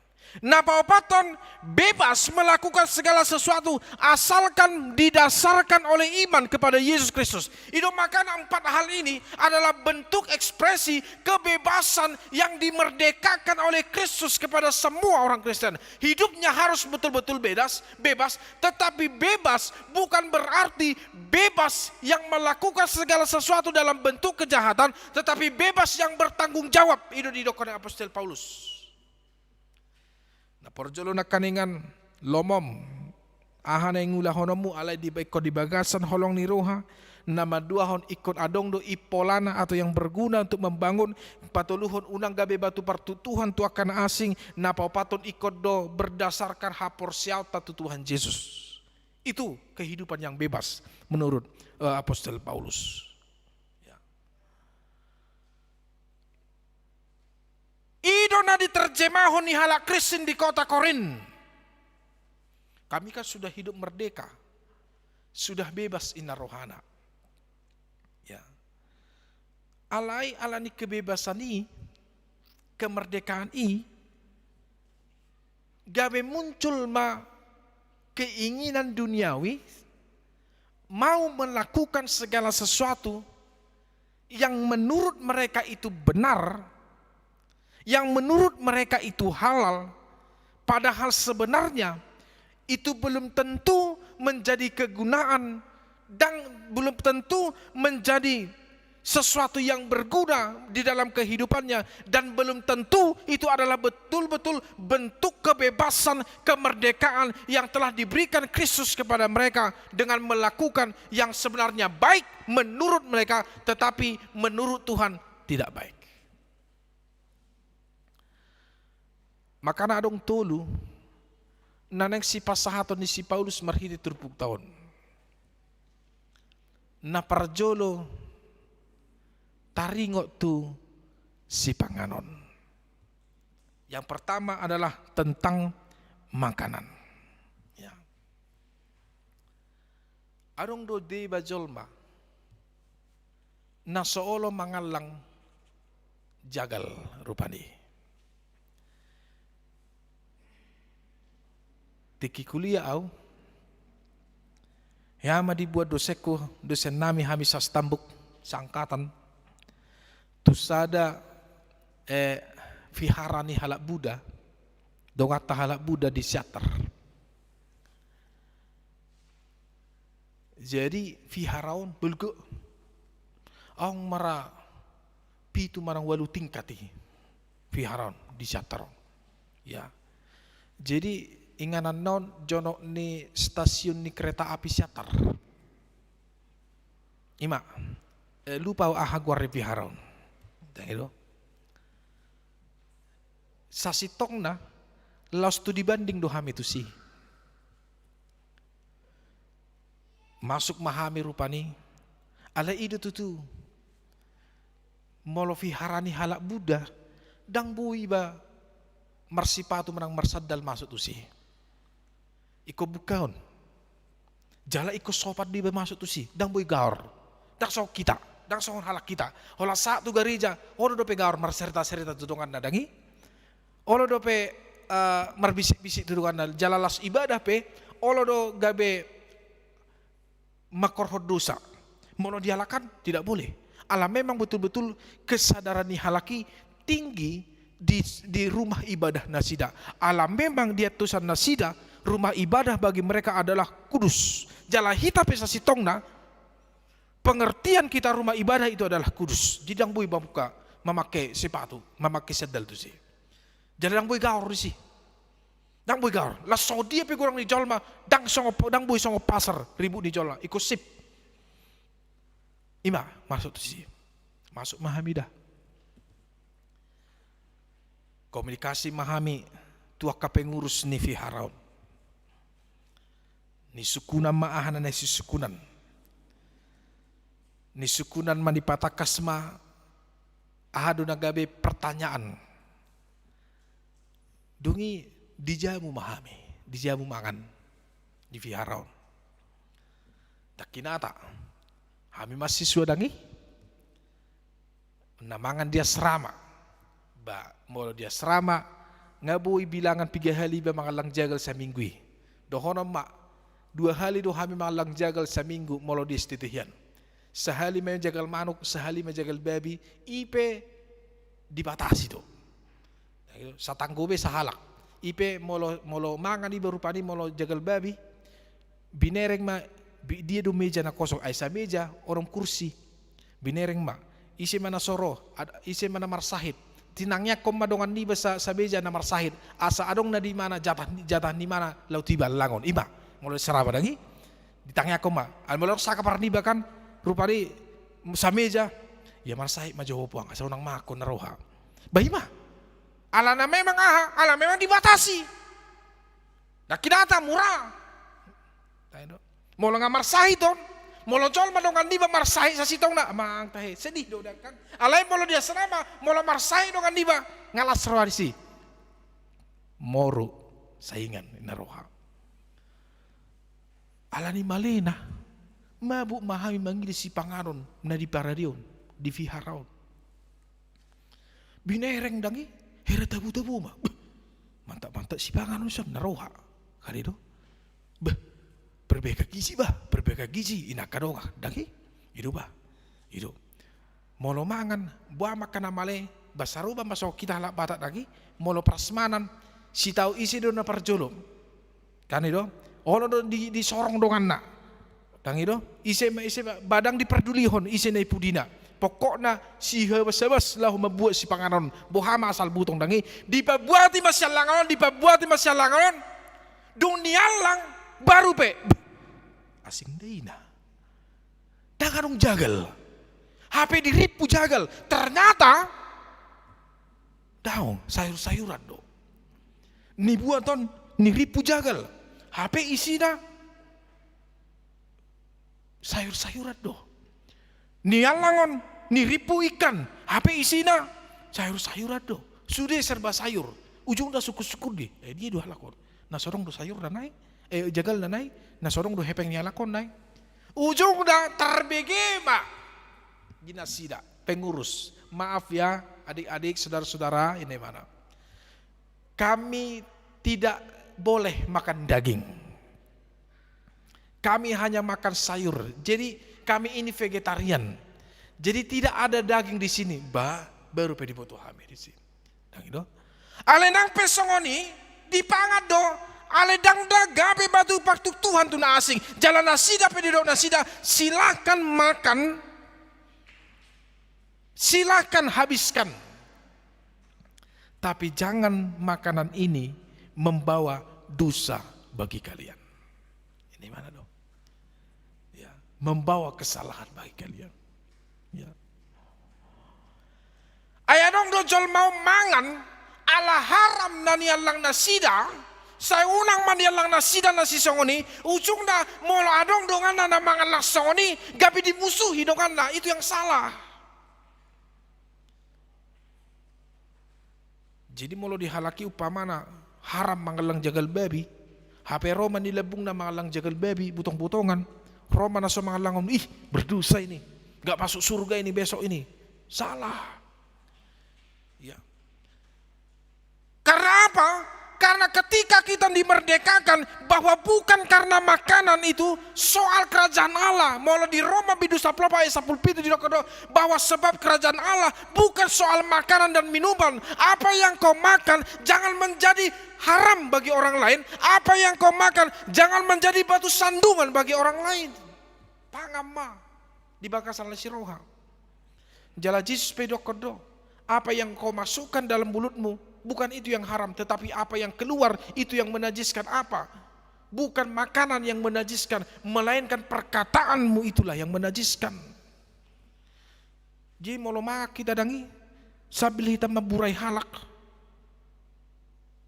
Na paopathon, bebas melakukan segala sesuatu asalkan didasarkan oleh iman kepada Yesus Kristus. I do makana empat hal ini adalah bentuk ekspresi kebebasan yang dimerdekakan oleh Kristus kepada semua orang Kristen. Hidupnya harus betul-betul bebas, bebas, tetapi bebas bukan berarti bebas yang melakukan segala sesuatu dalam bentuk kejahatan, tetapi bebas yang bertanggung jawab. I do didokkon Apostel Paulus. Na parjolo nangkaningan, lomom, aha na ingulahononmu alai dibaen ho di bagasan holong ni roha. Na paduahon, ingkon adong do i polana atau yang berguna untuk membangun. Patoluhon, unang gabe batu partuktuhan tu angka na asing. Na paopathon, ingkon do berdasarkan haporseaonta tu Tuhan Jesus. Itu kehidupan yang bebas menurut, eh, Apostel Paulus. Ya. I do na diterjemahon ni halak Kristen di kota Korint. Kami kan sudah hidup merdeka, sudah bebas inna rohana. Ya. Alai ala ni kebebasan i, kemerdekaan i, gabe muncul ma keinginan duniawi mau melakukan segala sesuatu yang menurut mereka itu benar, yang menurut mereka itu halal, padahal sebenarnya itu belum tentu menjadi kegunaan dan belum tentu menjadi sesuatu yang berguna di dalam kehidupannya, dan belum tentu itu adalah betul-betul bentuk kebebasan, kemerdekaan yang telah diberikan Kristus kepada mereka dengan melakukan yang sebenarnya baik menurut mereka, tetapi menurut Tuhan tidak baik. Makana adong tolu na naeng sipasahaton ni si Paulus marhite turpukta on. Na parjolo, taringot tu sipanganon. Yang pertama adalah tentang makanan. Ya. Adong do deba jolma na so olo mangallang jagal rupani. Tingki kuliah au, hea ma dibuat dosenku, dosen nami, hami sastambuk, sangkatan, tu sada, eh, vihara ni halak Buddha, donganta halak Buddha di Siantar. Jadi vihara on balga. Adong mara pitu manang ualu tingkat i vihara on di Siantar on. Ya. Jadi ingananna on jonok ni stasiun ni kereta api Siantar. I ma, eh, lupa au aha goar ni vihara on. Ndang i do. Sasintongna laos tu dibanding do hami tusi. Masuk ma hami rupani, alai i do tutu. Molo vihara ni halak Buddha, ndang boi iba marsipatu manang marsandal masuk tusi. Ingkon bungkaon. Jala ingkon sopan do iba masuk tusi, ndang boi gaor. Ndang songon hita, ndang songon halak hita. Holan sahat tu gareja, olo dope gaor marsereta-sereta tu donganna, ndang i. Olo dope, eh, marbisik-bisik tu donganna, jala laos ibadah pe, olo do gabe mangkorhon dosa. Molo dihalak an, tidak boleh. Ala memang betul-betul kesadaran ni halak i tinggi di, di rumah ibadah nasida. Ala memang di antusan nasida, rumah ibadah bagi mereka adalah kudus. Jala hita pe sasintongna, pengertian kita rumah ibadah itu adalah kudus. Jadi ndang boi mambuka, mamake sepatu, mamake sandal tusi. Jala ndang boi gaor disi. Ndang boi gaor. Laos songon dia pe godang ni jolma, ndang songon, ndang boi songon pasar, ribut ni jolma, ingkon sip. Ima, masuk tusi. Masuk ma hami da. Komunikasi ma hami tu angka pengurus ni vihara on. Nisungkunan ma aha na nisungkunan. Nisungkunan ma, nipatangkas ma aha do na gabe pertanyaan. Dung i dijamu ma hami, dijamu mangan di vihara on. Ndang hinata, hami mahasiswa ndang i na mangan di asrama. Ba, molo di asrama, nga boi bilangan piga hali iba mangallang jagal saminggu i. Dohonon ma, dua hali do hami mangallang jagal saminggu molo di S T T hian. Sahali ma jagal manuk, sahali ma jagal babi, i pe dibatasi do. Satanggo be sahalak. I pe molo, molo mangan iba rupani molo jagal babi, binereng ma, bi-, dia do meja na kosong, ai sameja, onom kursi. Binereng ma. Ise ma na so ro, ad-, ise ma na marsahit. Tinangiangkon ma dongan niba sa-, sameja na marsahit. Asa adong na di mana jatah, jatah ni mana laho tiba allangon. Ima, molo di asrama ndang i. Ditangiangkon ma. Ai molo sangkap niba kan, rupani sameja. Ia marsahit ma jo ho puang, asa unang mangan na roha. Ba ima. Alana memang aha, ala memang dibatasi. Ndang hinata mura. Molo nga marsahit on, molo jolma dongan niba marsahit sasintongna, amang tahe, sedih do da kan. Alai molo di asrama, molo marsahit dongan niba, nga las roha disi. Moru saingan na roha. Alani malena, mabuk ma hami mangido sipanganon na di parade on, di vihara on. Binereng ndang i, hera tabo-tabo ma. Beh, mantap-mantap sipanganon son na roha. Kan i do. Beh, perbaikan gizi bah, perbaikan gizi, inang kadongan, ndang i. I do bah. I do. Molo mangan, boha ma angka na male, ba sarupa ma songon hita halak Batak ndang i, molo prasmanan, sitau ise do na parjolo. Kan i do? Olo do di, disorong donganna. Ndang i do? Ise ma, ise ma, ba ndang dipardulihon, ise na i pudina. Pokokna, sihabas-habas laho mambuat sipanganon. Boha ma asal butong ndang i. Dipabuati ma siallangan on, dipabuati ma siallangan on. Dung niallang, baru pe. Asing do ina. Ndang adong jagal. Hape dirimpu jagal. Ternyata daong, sayur-sayuran do. Nibuat on, nirimpu jagal. Hape isina sayur-sayuran do. Niallang on, nirimpu ikan. Hape isina sayur-sayuran do. Sude serba sayur. Ujungna sungkun-sungkun di. Eh, dia do halak on. Na so adong do sayurna nai, eh, jagalna nai, na so adong do hepeng ni halak on nai. Ujungna tarbege ma di nasida, pengurus. Maaf ya, adik-adik, saudara-saudara, ini mana. Kami tidak boleh makan daging. Kami hanya makan sayur. Jadi, kami ini vegetarian. Jadi, tidak ada daging di sini. Ba, baru pe diboto hami di sini. Ndang i do. Alai nang pe songon i, dipangan do, alai ndang da gabe batu partuktuhan tu na asing. Jala nasida pe didok nasida, silakan makan, silakan habiskan. Tapi jangan makanan ini membawa dosa bagi kalian. Ini mana do? Ya, membawa kesalahan bagi kalian. Ya. Ai adong do jolma on mangan, ala haram na niallang nasida, sai unang ma niallang nasida na sisongon i, ujungna molo adong donganna na mangallang songon i, gabe dimusuhi donganna, itu yang salah. Jadi molo di halak i umpamana haram mangallang jagal babi, hape ro ma ni lambungna mangallang jagal babi, butong-butongan, ro ma na so mangallang on, ih, berdosa ini, nggak masuk surga ini besok ini. Salah. Ya. Karena apa? Karena Karena ketika kita dimerdekakan, bahwa bukan karena makanan itu, soal kerajaan Allah, molo di Roma bindu sampulu opat ayat sampulu pitu didok do, bahwa sebab kerajaan Allah bukan soal makanan dan minuman. Apa yang kau makan jangan menjadi haram bagi orang lain. Apa yang kau makan jangan menjadi batu sandungan bagi orang lain. Pangan ma di bagasan las ni roha. Jala Jesus pe didok do, apa yang kau masukkan dalam mulutmu, bukan itu yang haram, tetapi apa yang keluar, itu yang menajiskan. Apa? Bukan makanan yang menajiskan, melainkan perkataanmu itulah yang menajiskan. Jadi molo mangan hita dang i, sambil hita mamburai halak,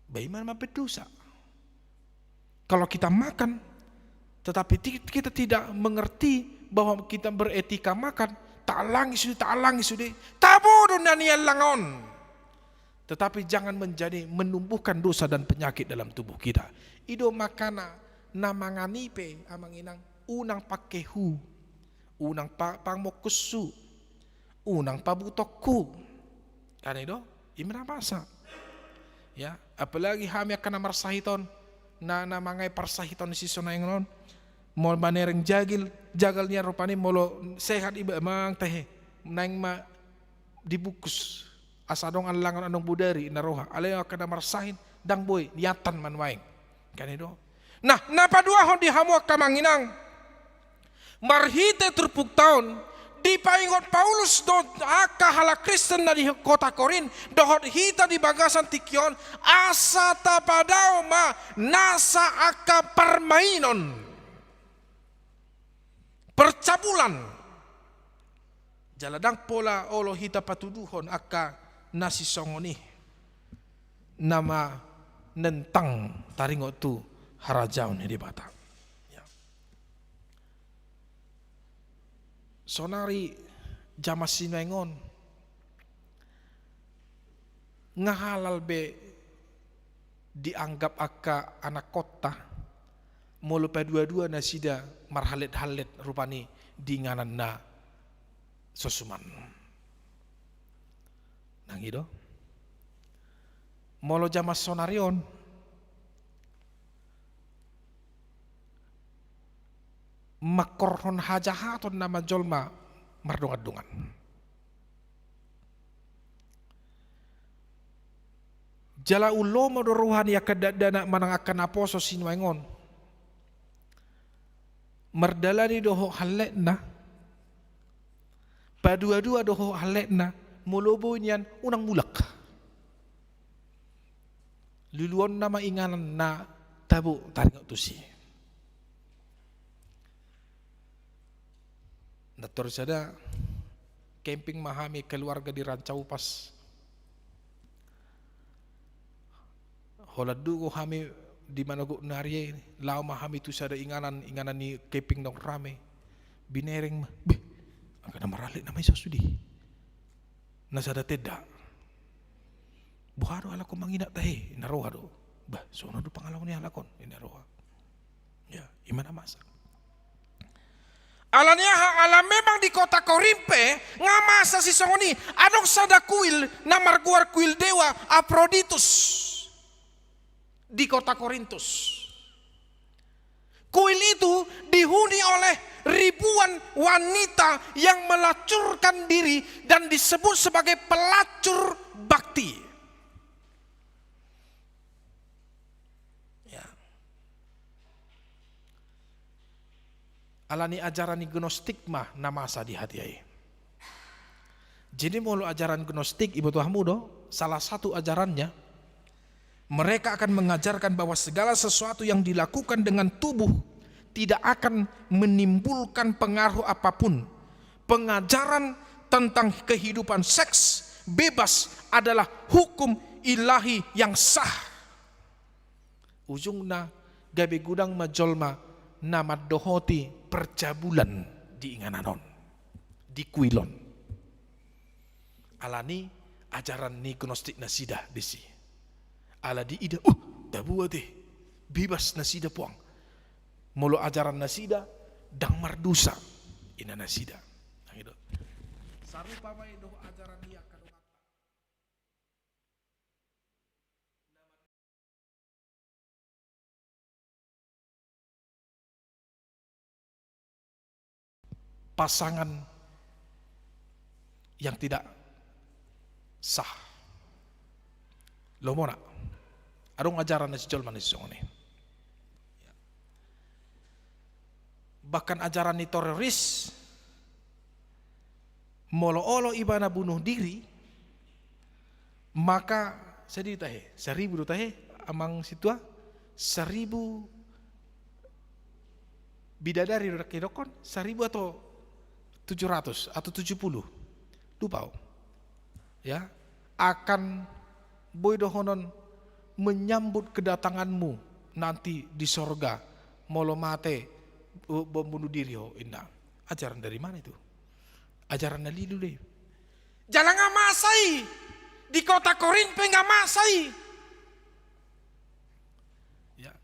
ba i ma na berdosa. Kalau kita makan, tetapi ti-, kita tidak mengerti bahwa kita beretika makan, taalangi sude, taalangi sude, tabo do na niallang on. Tetapi jangan menjadi menumbuhkan dosa dan penyakit dalam tubuh kita. I do makana na mangan i pe, amang inang, unang pangkehu, unang pa-, pamongkushu, unang pabutokhu. Kan i do, i ma na masa. Ya, apalagi hami angka na marsahit on, na, na mangae parsahit on di sisongon on, molo manereng jagil, jagal nian rupani, molo sehat iba, mang tehe, naeng ma dibungkus. Asa adong allangon, adong bodari na roha. Alai angka na marsahit, dang boi, niatan ma nuaeng. Kan i do. Nah, na paduahon di hamu angka amang inang, marhite turpukta on, dipaingot Paulus do angka halak Kristen na di kota Korint, dohot hita di bagasan tingki on, asa tapadao ma nasa angka parmainon, percabulan. Jala dang pola olo hita patuduhon angka na sisongon i, na manentang taringot tu harajaon ni Debata. Ya. Sonari jaman sinuaeng on, nga halal be dianggap angka anakhonta, molo padua-dua nasida marhallet-hallet rupani di inganan na so suman. Nang i do. Molo jaman sonari on, mangkorhon hajahaton nama jolma mardongan-dongan. Jala ulomo do roha ni angka dakdanak manang angka naposo sinuaeng on mardalani dohot halletna, padua-dua dohot halletna, molo boi nian unang mulak. Luluonna ma inganan na tabo taringot tusi. Nda torisada camping ma hami keluarga di Ranca Upas. Holan dugo hami di manogot ni ari i, laho ma hami tu sada inganan, inganan ni camping na rame. Binereng ma, beh, angka na marhallet nama i sude. Na sada tenda. Boha do halak on manginap tahe, na roha do. Bah, songon on do pangalaho ni halak on, na roha. Ya, i ma na masa. Alani aha? Ala memang di kota Korint pe nga masa sisongon i, adong sada kuil na margoar kuil dewa Aphrodite di kota Korintus. Kuil itu dihuni oleh ribuan wanita yang melacurkan diri dan disebut sebagai pelacur bakti. Ya. Alani ajaran ni gnostik ma na masa di hatiha i. Jadi molo ajaran gnostik, iboto hamu do, salah satu ajarannya, mereka akan mengajarkan bahwa segala sesuatu yang dilakukan dengan tubuh tidak akan menimbulkan pengaruh apapun. Pengajaran tentang kehidupan seks bebas adalah hukum ilahi yang sah. Ujungna gabe godang ma jolma na mandohoti percabulan di inganan on, di kuil on. Alani ajaran ni gnostik nasida disi. Ala diida, uh, tabo ate, bebas nasida puang. Molo ajaran nasida, dang mardosa inna nasida. Nang i do. Sarupa ma i dohot ajaran ni angka dongan. pasangan yang tidak sah. Lomo na, adong ajaran na sijolma na sisongon i. Bahkan ajaran ni teroris, molo olo ibana bunuh diri, maka, sadi tahe, seribu do tahe, amang sintua, seribu bidadari do didok on, seribu atau tujuh ratus atau tujuh puluh, lupa au. Ya, akan boi dohonon menyambut kedatanganmu nanti di sorga, molo mate, eh, bom bunuh diri ho, inda. Ajaran dari mana itu? Ajaran na lilu do i. Jala nga masa i. Di kota Korint pe nga masa i. Ya.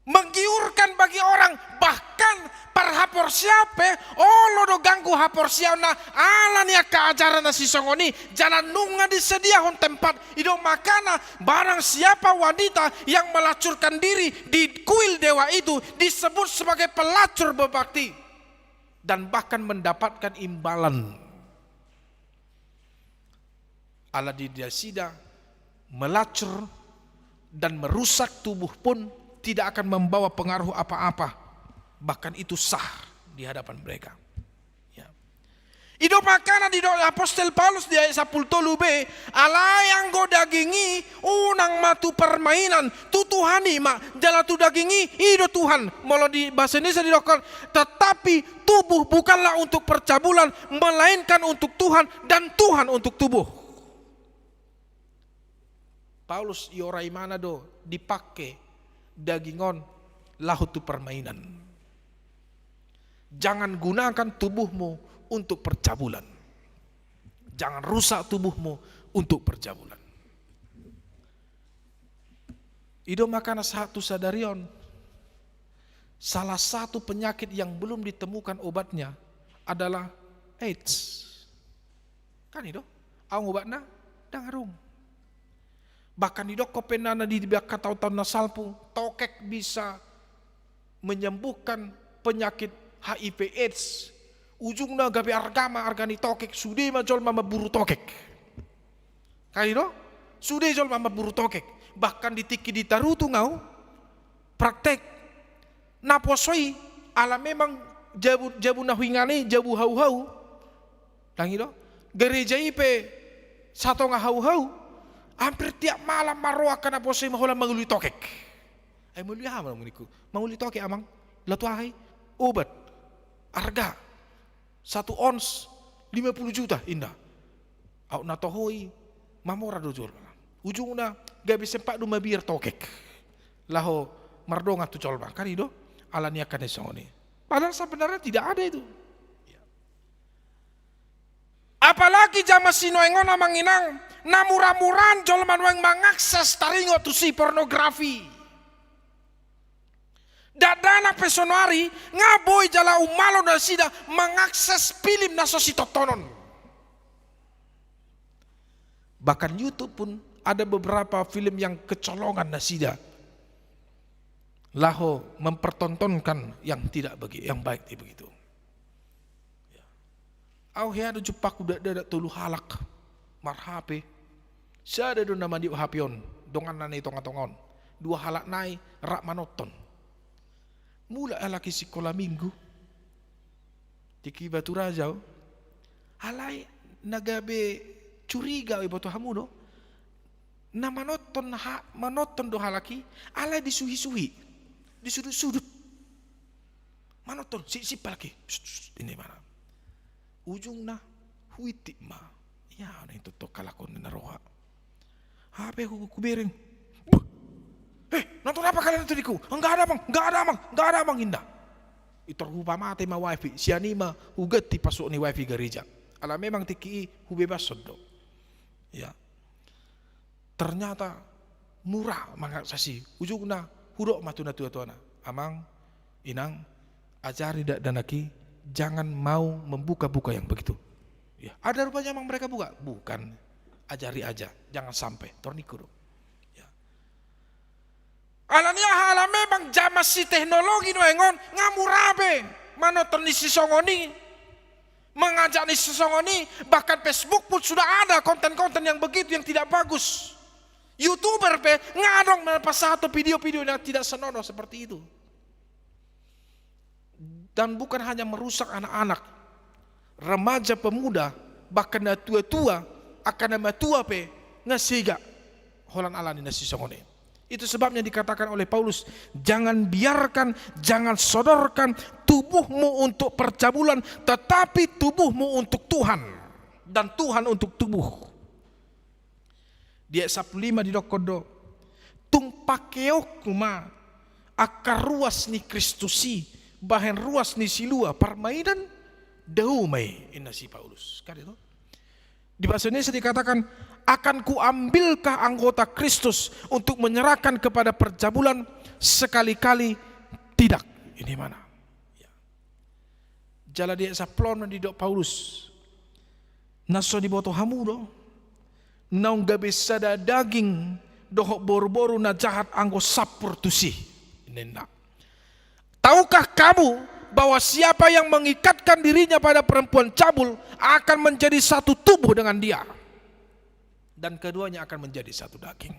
Menggiurkan bagi orang, bahkan parhaporseaon pe, olo do ganggu haporseaonna, ala ni angka ajaran na sisongon i, jala nunga disediahon tempat, i do makana, barang siapa wanita yang melacurkan diri di kuil dewa itu, disebut sebagai pelacur berbakti. Dan bahkan mendapatkan imbalan. Ala di nasida, melacur dan merusak tubuh pun tidak akan membawa pengaruh apa-apa. Bahkan itu sah di hadapan mereka. Ya. I do makana didok apostel Paulus di ayat sampulu tolu b, alai anggo daging i unang ma tu permainan, tu Tuhan i ma, jala tu daging i, i do Tuhan. Molo di bahasa Indonesia didokkon, tetapi tubuh bukanlah untuk percabulan, melainkan untuk Tuhan, dan Tuhan untuk tubuh. Paulus iora imana do dipake daging on laho tu permainan. Jangan gunakan tubuhmu untuk percabulan. Jangan rusak tubuhmu untuk percabulan. I do makana sahat tu sadari on, salah satu penyakit yang belum ditemukan obatnya adalah AIDS. Kan i do, adong obatna? Ndang adong. Bahkan didokkon pe na di angka taon-taon na salpu, tokek bisa menyembuhkan penyakit H I V AIDS. Ujungna gabe arga ma, arga ni tokek, sude ma jolma mamburu tokek. Kan i do? Sude jolma mamburu tokek. Bahkan di tingki di Tarutung au praktek. Naposo i, ala memang jabu, jabu na huingan i jabu hau-hau. Ndang i do? Gereja i pe satonga hau-hau. Hampir tiap malam marro angka naposo i ma holan mangoli tokek. Ai mangoli aha ma ningku? Mangoli tokek, amang. Laho tu aha i? Obat. Arga. Satu ons lima puluh juta, inda. Aut na toho i, mamora do jolma. Ujungna, gabe sempat do mabiar tokek. Laho mardongan tu jolma. Kan i do? Ala ni angka na songon i. Padahal sebenarnya tidak ada itu. Apalagi jaman sinuaeng on, amang inang, na mura-murahan jolma nuaeng mangakses taringot tusi pornografi. Dakdanak pe saonari nga boi jala umalo nasida mangakses film na so sitontonon. Bahkan YouTube pun ada beberapa film yang kecolongan nasida laho mempertontonkan yang tidak bagi, yang baik, tidak begitu. Ya. Au hea do jumpangku dakdanak tolu halak marhape. Sada do na maniop hape on, donganna na i tonga-tonga on. Dua halak nai rap manonton. Mulak halak i sikola minggu. Tingki Batu Raja au. Alai na gabe curiga au, iboto hamu do. Na manonton ha-, manonton do halak i, alai disuhi-suhi. Disudut-sudut. Manonton, sip-sip halak i. Sut, sut, ini mana. Ujungna, huintip ma. Ia, na i tongtong halak on na roha. Hape hu-, hubereng. Buh! Eh, nonton apa kalian itu, diku? Enggak ada, Bang. Enggak ada, Bang. Enggak ada, Bang, inda. Itor hupamate ma wifi. Sian i ma huganti password ni wifi gareja. Ala memang tingki i hubebashon do. Ya. Ternyata mura mangakses i. Ujungna hudok ma tu natua-tuana. Amang, inang, ajari dakdanak i, jangan mau membuka-buka yang begitu. Ya, ada rupanya amang mereka buka? Bukan. Ajari aja, jangan sampai. Tor ningku do. Ya. Ala ni aha, ala memang jaman siteknologi nuaeng on, nga mura be. manonton ni sisongon i, mengajak ni sisongon i, bahkan Facebook pun sudah ada konten-konten yang begitu yang tidak bagus. YouTuber pe ngadong na pasahat video-video yang tidak senonoh seperti itu. Dan bukan hanya merusak anak-anak, remaja, pemuda, bahkan na tua-tua, angka na matua pe nga sega holan alani na sisongon i. Itu sebabnya dikatakan oleh Paulus, "Jangan biarkan, jangan sodorkan tubuhmu untuk percabulan, tetapi tubuhmu untuk Tuhan, dan Tuhan untuk tubuh." Di ayat sampulu lima didokkon do, "Tung pakeonku ma angka ruas ni Kristus i bahen ruas ni silua parmainan, dao ma i," ninna si Paulus. Kan itu? Di bahasa Indonesia dikatakan, "Akan kuambilkah anggota Kristus untuk menyerahkan kepada percabulan? Sekali-kali tidak." Ini mana? Ya. Jala di ayat sampulu onom didok Paulus, "Na so diboto hamu do, naung gabe sada daging dohot boru-boru na jahat anggo sampur tusi," ninna. "Tahukah kamu bahwa siapa yang mengikatkan dirinya pada perempuan cabul akan menjadi satu tubuh dengan dia? Dan keduanya akan menjadi satu daging."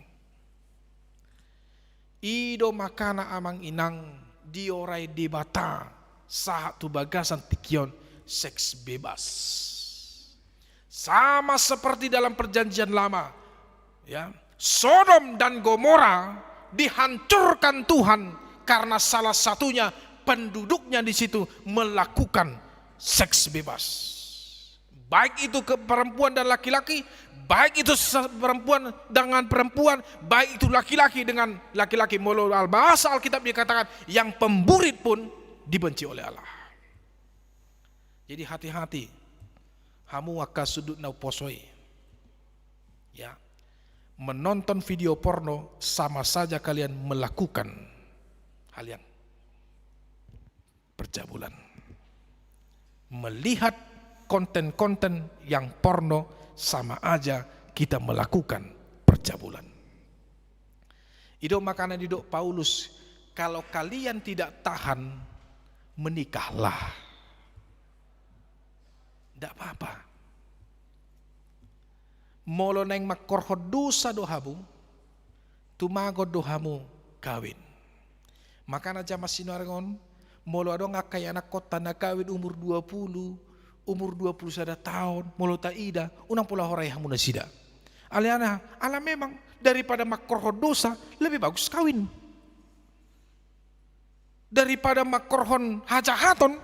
I do makana, amang inang, diorai Debata sahat tu bagasan tingki on seks bebas. Sama seperti dalam Perjanjian Lama, ya, Sodom dan Gomora dihancurkan Tuhan karena salah satunya penduduknya di situ melakukan seks bebas. Baik itu ke perempuan dan laki-laki, baik itu se-, perempuan dengan perempuan, baik itu laki-laki dengan laki-laki. Molo al-, bahasa Alkitab dikatakan, yang pemburit pun dibenci oleh Allah. Jadi hati-hati, hamu angka sundut na umposo i. Ya. Menonton video porno sama saja kalian melakukan hal yang percabulan. Melihat konten-konten yang porno sama aja kita melakukan percabulan. I do makana didok Paulus, "Kalau kalian tidak tahan, menikahlah." Ndak apa-apa. Molo naeng mangkorhon dosa do hamu, tumagon do hamu kawin. Makana jaman sinuarengon, molo adong angka ianakhonta na kawin umur dua pulu, umur dua pulu sada taon, molo taida, unang pola horai hamu nasida. Alana, ala memang daripada mangkorhon dosa, lebih bagus kawin. Daripada mangkorhon hajahaton,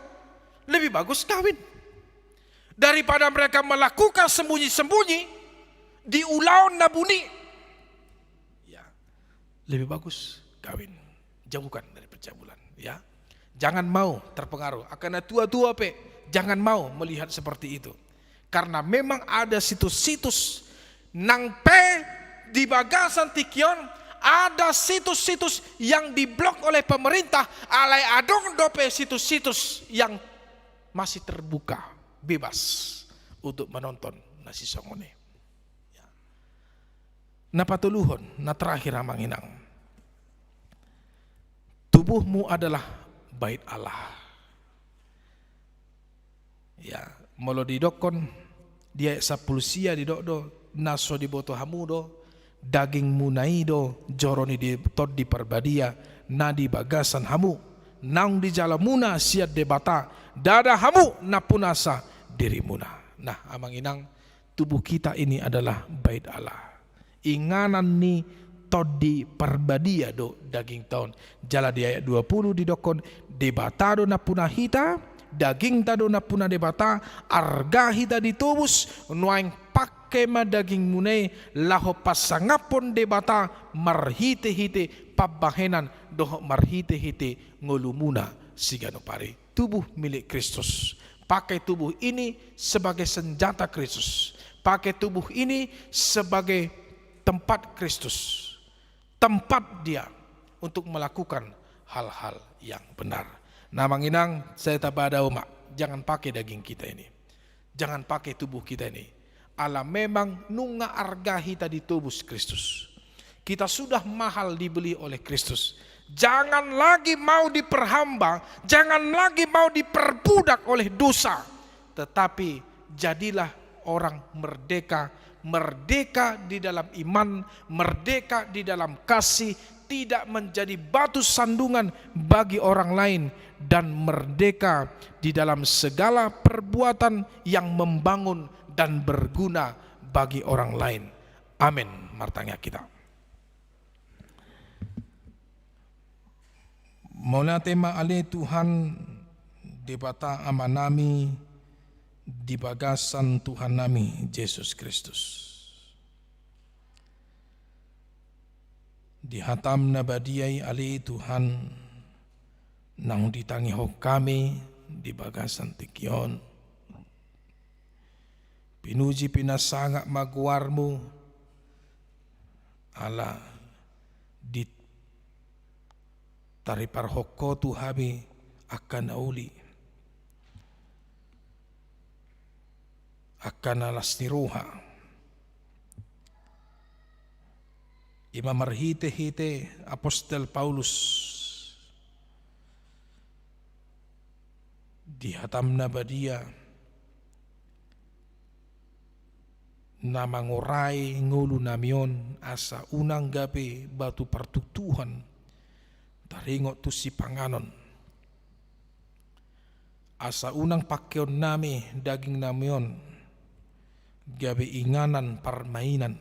lebih bagus kawin. Daripada mereka melakukan sembunyi-sembunyi di ulaon na buni, ya, lebih bagus kawin. Jauhkan dari percabulan, ya. Jangan mau terpengaruh. Angka na tua-tua pe, jangan mau melihat seperti itu. Karena memang ada situs-situs nang pe di bagasan tingki on, ada situs-situs yang diblok oleh pemerintah, alai adong dope situs-situs yang masih terbuka, bebas untuk menonton na sisongon i. Ya. Na patoluhon, na terakhir, amang inang. Tubuhmu adalah bait Allah. Ya, molo didokkon di ayat sampulu sia didok do, "Na so diboto hamu do, dagingmuna i do joro ni di-, Tondi Parbadia na di bagasan hamu, naung dijalamuna sian Debata, ndada hamu nampunasa dirimuna." Nah, amang inang, tubuh kita ini adalah bait Allah. Inganan ni Tondi Parbadia do dagingta on. Jala di ayat dua pulu didokkon, "Debata do nampuna hita, dagingta do nampuna Debata, arga hita ditobus, nuaeng pangke ma dagingmuna i laho pasangaphon Debata marhite-hite pambahenan dohot marhite-hite ngolumuna siganup ari." Tubuh milik Kristus. Pakai tubuh ini sebagai senjata Kristus. Pakai tubuh ini sebagai tempat Kristus. Tempat Dia untuk melakukan hal-hal yang benar. Nah, amang inang, saya tabada oma, jangan pakai daging kita ini. Jangan pakai tubuh kita ini. Ala memang nunga arga hita ditobus Kristus. Kita sudah mahal dibeli oleh Kristus. Jangan lagi mau diperhamba, jangan lagi mau diperbudak oleh dosa, tetapi jadilah orang merdeka, merdeka di dalam iman, merdeka di dalam kasih, tidak menjadi batu sandungan bagi orang lain, dan merdeka di dalam segala perbuatan yang membangun dan berguna bagi orang lain. Amin. Martangiang hita. Mauliate ma ale Tuhan, Debata Amanami, di bagasan Tuhannami Jesus Kristus. Di hataM na badia i ale Tuhan, naung ditangihon hami di bagasan tingki on. Pinuji pinasangap ma goarMu, ala ditariparhon Ho tu hami angka na uli, angka na las ni roha. I ma marhitehite apostel Paulus di hataM na badia, na mangorai ngolunami on, asa unang gabe batu partuktuhan taringot tu sipanganon, asa unang pangkeonnami dagingnami on gabe inganan parmainan,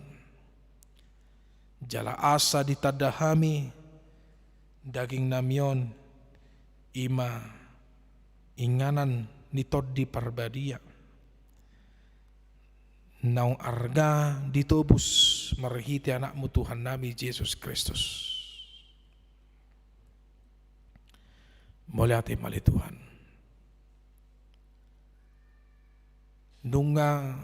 jala asa ditanda hami dagingnami on i ma inganan ni Tondi Parbadia, naung arga ditobus marhite AnakMu Tuhannami Jesus Kristus. Mauliate ma ale Tuhan. Nunga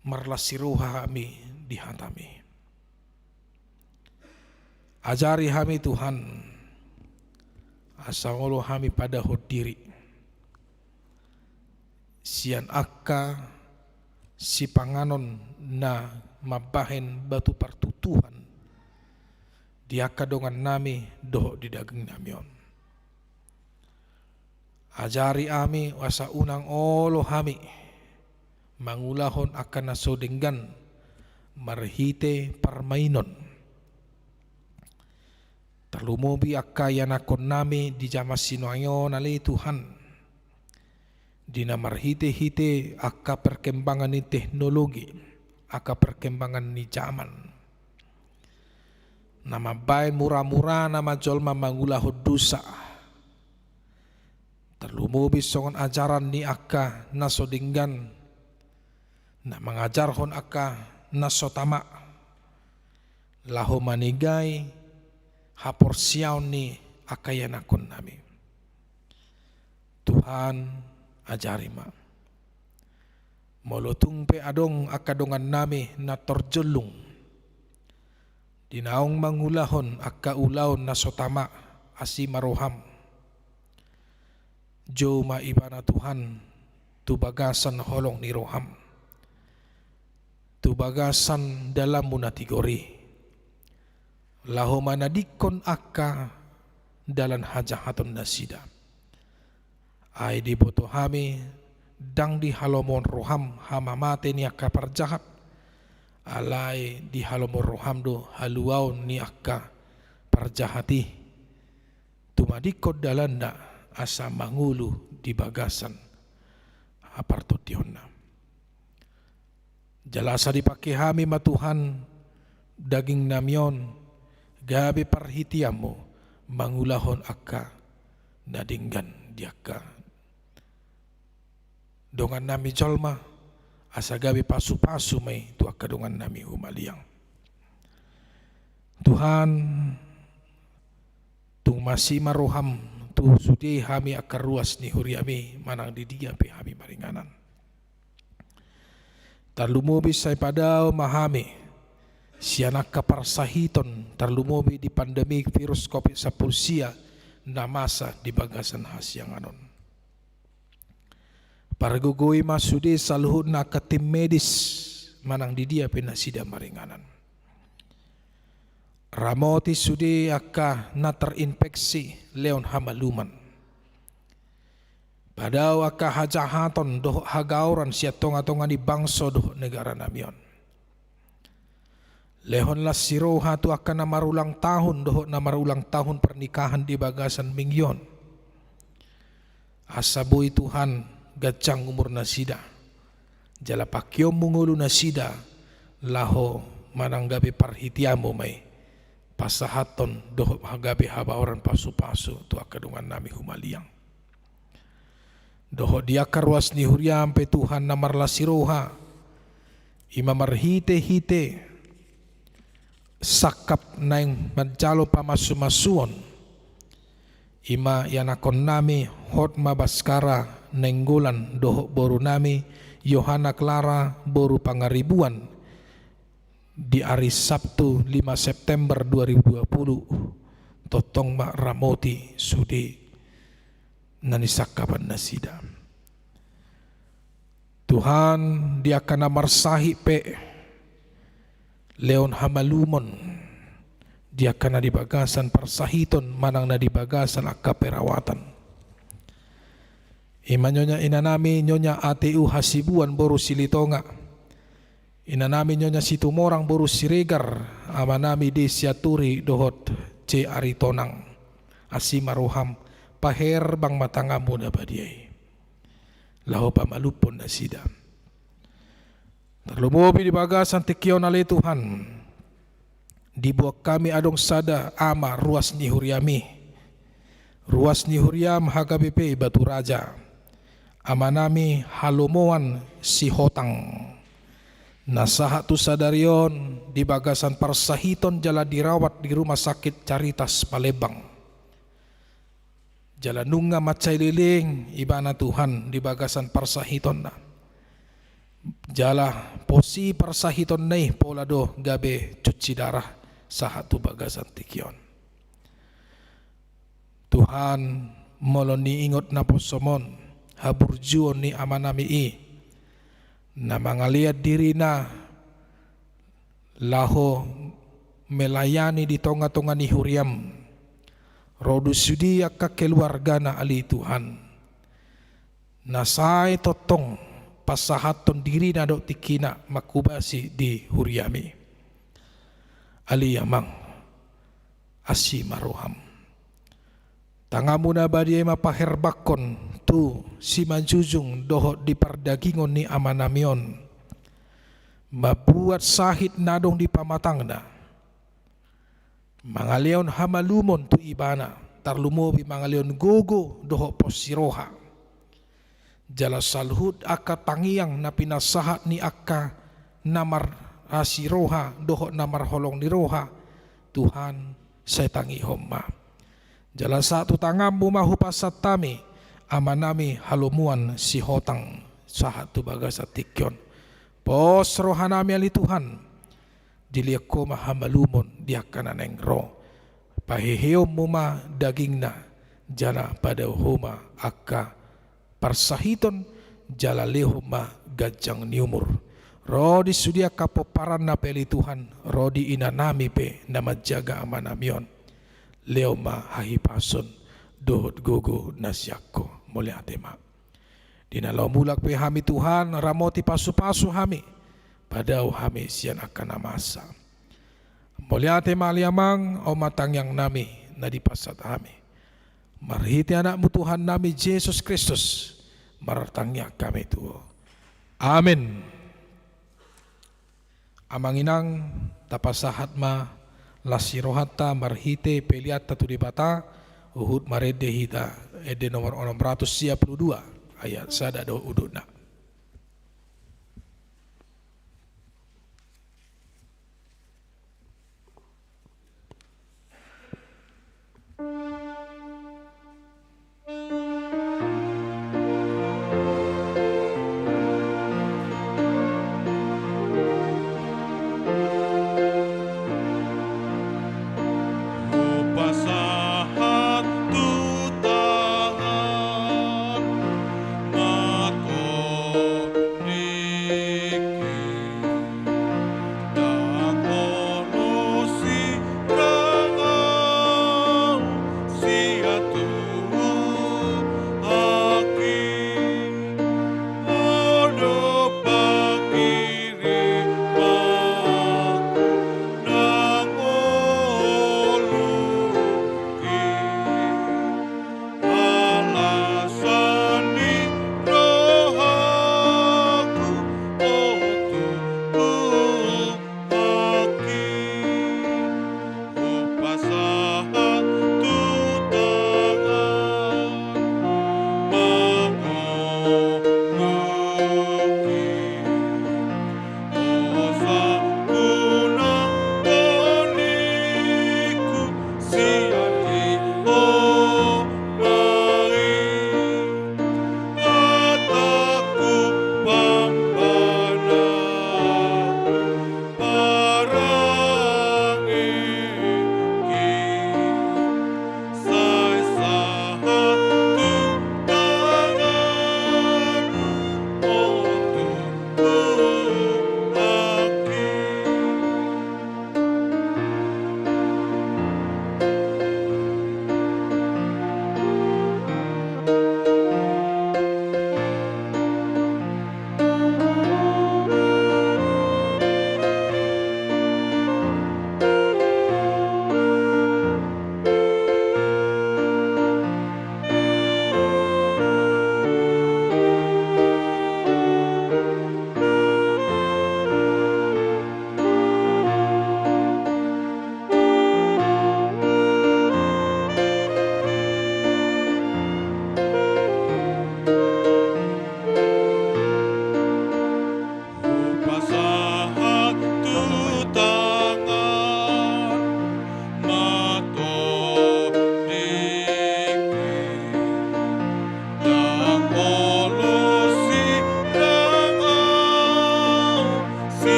marlas ni roha hami di hataMi. Ajari hami Tuhan, asa olo hami padahon diri sian angka sipanganon na mambahen batu partuktuhan di angka dongannami dohot di dagingnami on. Ajari hami asa unang olo hami mangulahon angka na so denggan marhite parmainon. Tarlumobi angka ianakhonnami di jaman sinuaeng on ale Tuhan, di na marhitehite angka perkembangan ni teknologi, angka perkembangan ni jaman, na mambahen muramurana ma jolma mangulahon dosa. Tarlumobi songon ajaran ni angka na so denggan, na mangajarhon angka na so tama, laho manegai haporseaon ni angka ianakhonnami. Tuhan, ajari ma. Molo tung pe adong angka dongannami na tarjollung di naung mangulahon angka ulaon na so tama asi ma roham, jou ma ibana Tuhan tu bagasan holong ni roham, tu bagasan dalanMu na tigor i, laho manadingkon angka dalan hajahaton nasida. Ai diboto hami, ndang di halomoan roham hamamate ni angka parjahat, alai di halomoan roham do haluaon ni angka parjahat i, tumadingkon dalanna asa mangolu di bagasan hapartondionna. Jala asa dipangke hami ma Tuhan dagingnami on gabe parhiteanMu mangulahon angka na denggan di angka dongannami jolma, asa gabe pasupasu ma i tu angka dongannami humaliang. Tuhan, tung masi ma roham tu sude hami angka ruas ni huriaMi manang di dia pe hami maringanan. Tarlumobi sai padao ma hami sian angka parsahiton, tarlumobi di pandemi virus covid sampulu sia na masa di bagasan hasiangan on. Pargogoi ma sude saluhutna angka tim medis manang di dia pe nasida maringanan. Ramoti sude angka na terinfeksi, lehon hamalumon. Padao angka hajahaton dohot hagaoran sian tonga-tonga ni bangso dohot negara nami on. Lehon las ni roha tu angka na marulang tahun dohot na marulang tahun pernikahan di bagasan minggu on. Asa boi Tuhan ganjang umur nasida. Jala pakeonmu ngolu nasida laho manang gabe parhiteanmu ma i pasahathon dohot gabe habaoran pasu-pasu tu angka dongan nami humaliang. Dohot di angka ruas ni huriam pe Tuhan na marlas ni roha, i ma marhite-hite sangkap naeng manjalo pamasu-masuon, i ma ianakhon nami Hotma Baskara Nainggolan dohot boru nami Yohana Klara boru Pangaribuan, di ari Sabtu lima September dua ribu dua puluh, tongtong ma ramoti sude na nisangkapan nasida. Tuhan, di angka na marsahit pe, lehon hamalumon, di angka na di bagasan parsahiton manang na di bagasan angka perawatan. I ma nyonya inanami, nyonya A T U Hasibuan boru Silitonga, inanami nyonya Situmorang boru Siregar, amanami Desi Aturi dohot C Aritonang. Asi ma roham, paherbang ma tanganmu na badia i laho pamalumhon nasida. Tarlumobi di bagasan tingki on ale Tuhan, diboan hami adong sada ama ruas ni huriami, ruas ni huriam H K B P Batu Raja, amanami Halomoan Sihotang, na sahat tu sadari on di bagasan parsahiton jala dirawat di Rumah Sakit Caritas Palembang. Jala nunga mansai leleng ibana Tuhan di bagasan parsahitonna. Jala pos i parsahitonna i pola do gabe cuci darah sahat tu bagasan tingki on. Tuhan, molo niingot naposom on haburjuon ni amanami i, na mangalean dirina laho melayani di tonga-tonga ni huriam, ro do sude angka keluargana ale Tuhan, na sai tongtong pasahathon dirina dohot tingkina manghobasi di huriami. Ale Amang, asi ma roham. Tanganmu na badia i ma paherbanghon tu simanjujung dohot di pardagingon ni amanami on, mambuat sahit na adong di pamatangna, mangalehon hamalumon tu ibana, tarlumobi mangalehon gogo dohot pos ni roha. Jala saluhut angka tangiang na pinasahat ni angka na marasi roha dohot na marholong ni roha, Tuhan, sai tangihon ma. Jala sahat tu tanganmu ma hupasahat hami amanami Halomoan Sihotang sahat tu bagasan tingki on. Pos rohanami ale Tuhan, dilehon Ho ma hamalumon di angka na naeng ro. Paheheonmu ma dagingna, jala padao Ho ma angka parsahiton, jala lehon ma ganjang ni umur. Ro di sude angka pomparanna pe ale Tuhan, ro di inanami pe na manjaga amanami on, lehon ma hahipason dohot gogo na sian Ho. Mauliate ma. Di na laho mulak pe hami Tuhan, ramoti pasupasu hami, padao hami sian angka na masa. Mauliate ma ale Amang, on ma tangiangnami na dipasahat hami. Marhite Anakmu Tuhannami Jesus Kristus, martangiang hami tu Ho. Amen. Amang inang, tapasahat ma las ni rohanta marhite peleanta tu Debata, huhut marende hita ende nomor onom ratus sia pulu dua, ayat sada dohot udutna.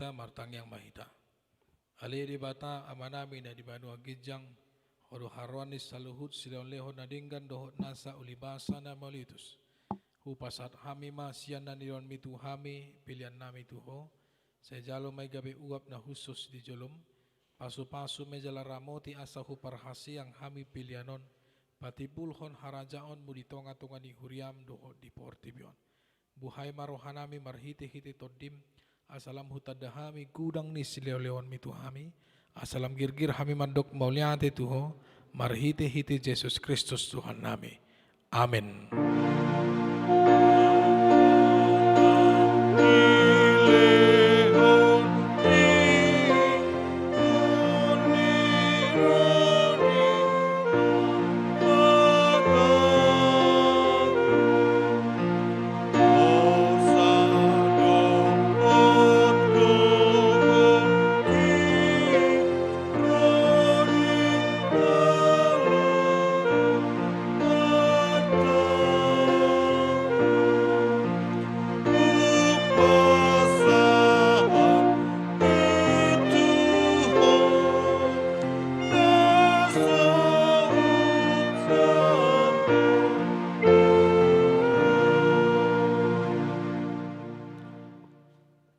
Martangiang ma hita. Ale Debata Amanami na di banua ginjang, Ho do haroroan ni saluhut silehonlehon na denggan dohot nasa ulibasa na mauliutus. Hupasahat hami ma sian na nilehonMi tu hami peleannami tu Ho, sai jalo ma i gabe uap na hushus di jolom, pasupasu ma i jala ramoti asa huparhaseang hami pelean on, patimbulhon harajaonMu di tongatonga ni huriaM dohot di portibi on. Buhai ma rohanami marhitehite TondiM, asa lam hutanda hami godang ni silehonlehonMi tu hami, asa lam girgir hami mandok mauliate tu Ho, marhitehite Jesus Kristus Tuhannami. Amen.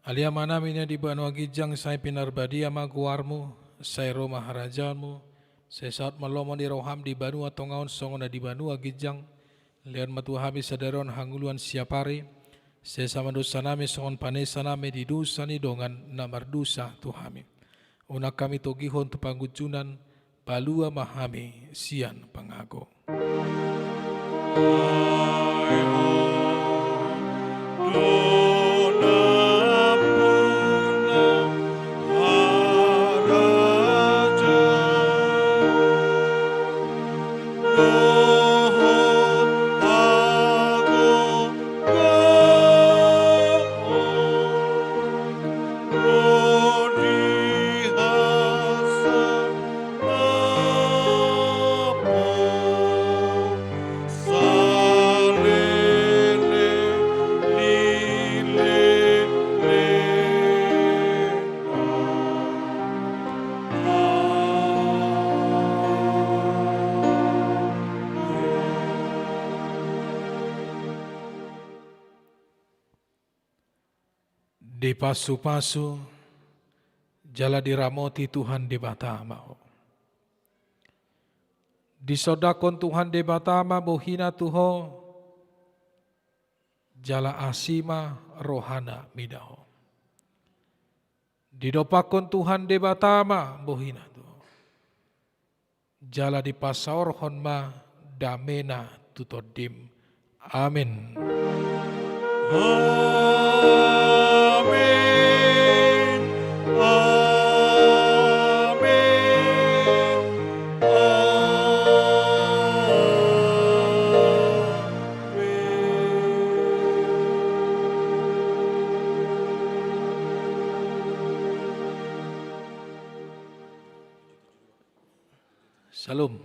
Ale Amanami na di banua ginjang, sai pinarbadia ma goarMu, sai ro ma harajaonMu, sai saut ma lomo ni rohaM di banua tonga on songon na di banua ginjang. Lehon ma tu hami sadari on hangoluan siapari, sesa ma dosanami songon panesanami di dosa ni dongan na mardosa tu hami. Unang hami togihon tu pangunjunan, palua ma hami sian pangago. Dipasupasu jala diramoti Tuhan Debata ma ho. Disondangkon Tuhan Debata ma bohina tu ho, jala asi ma rohana mida ho. Didompakkon Tuhan Debata ma bohina tu ho, jala dipasaorhon ma damena tu tondim. Amen. Amen. Amen. Syalom.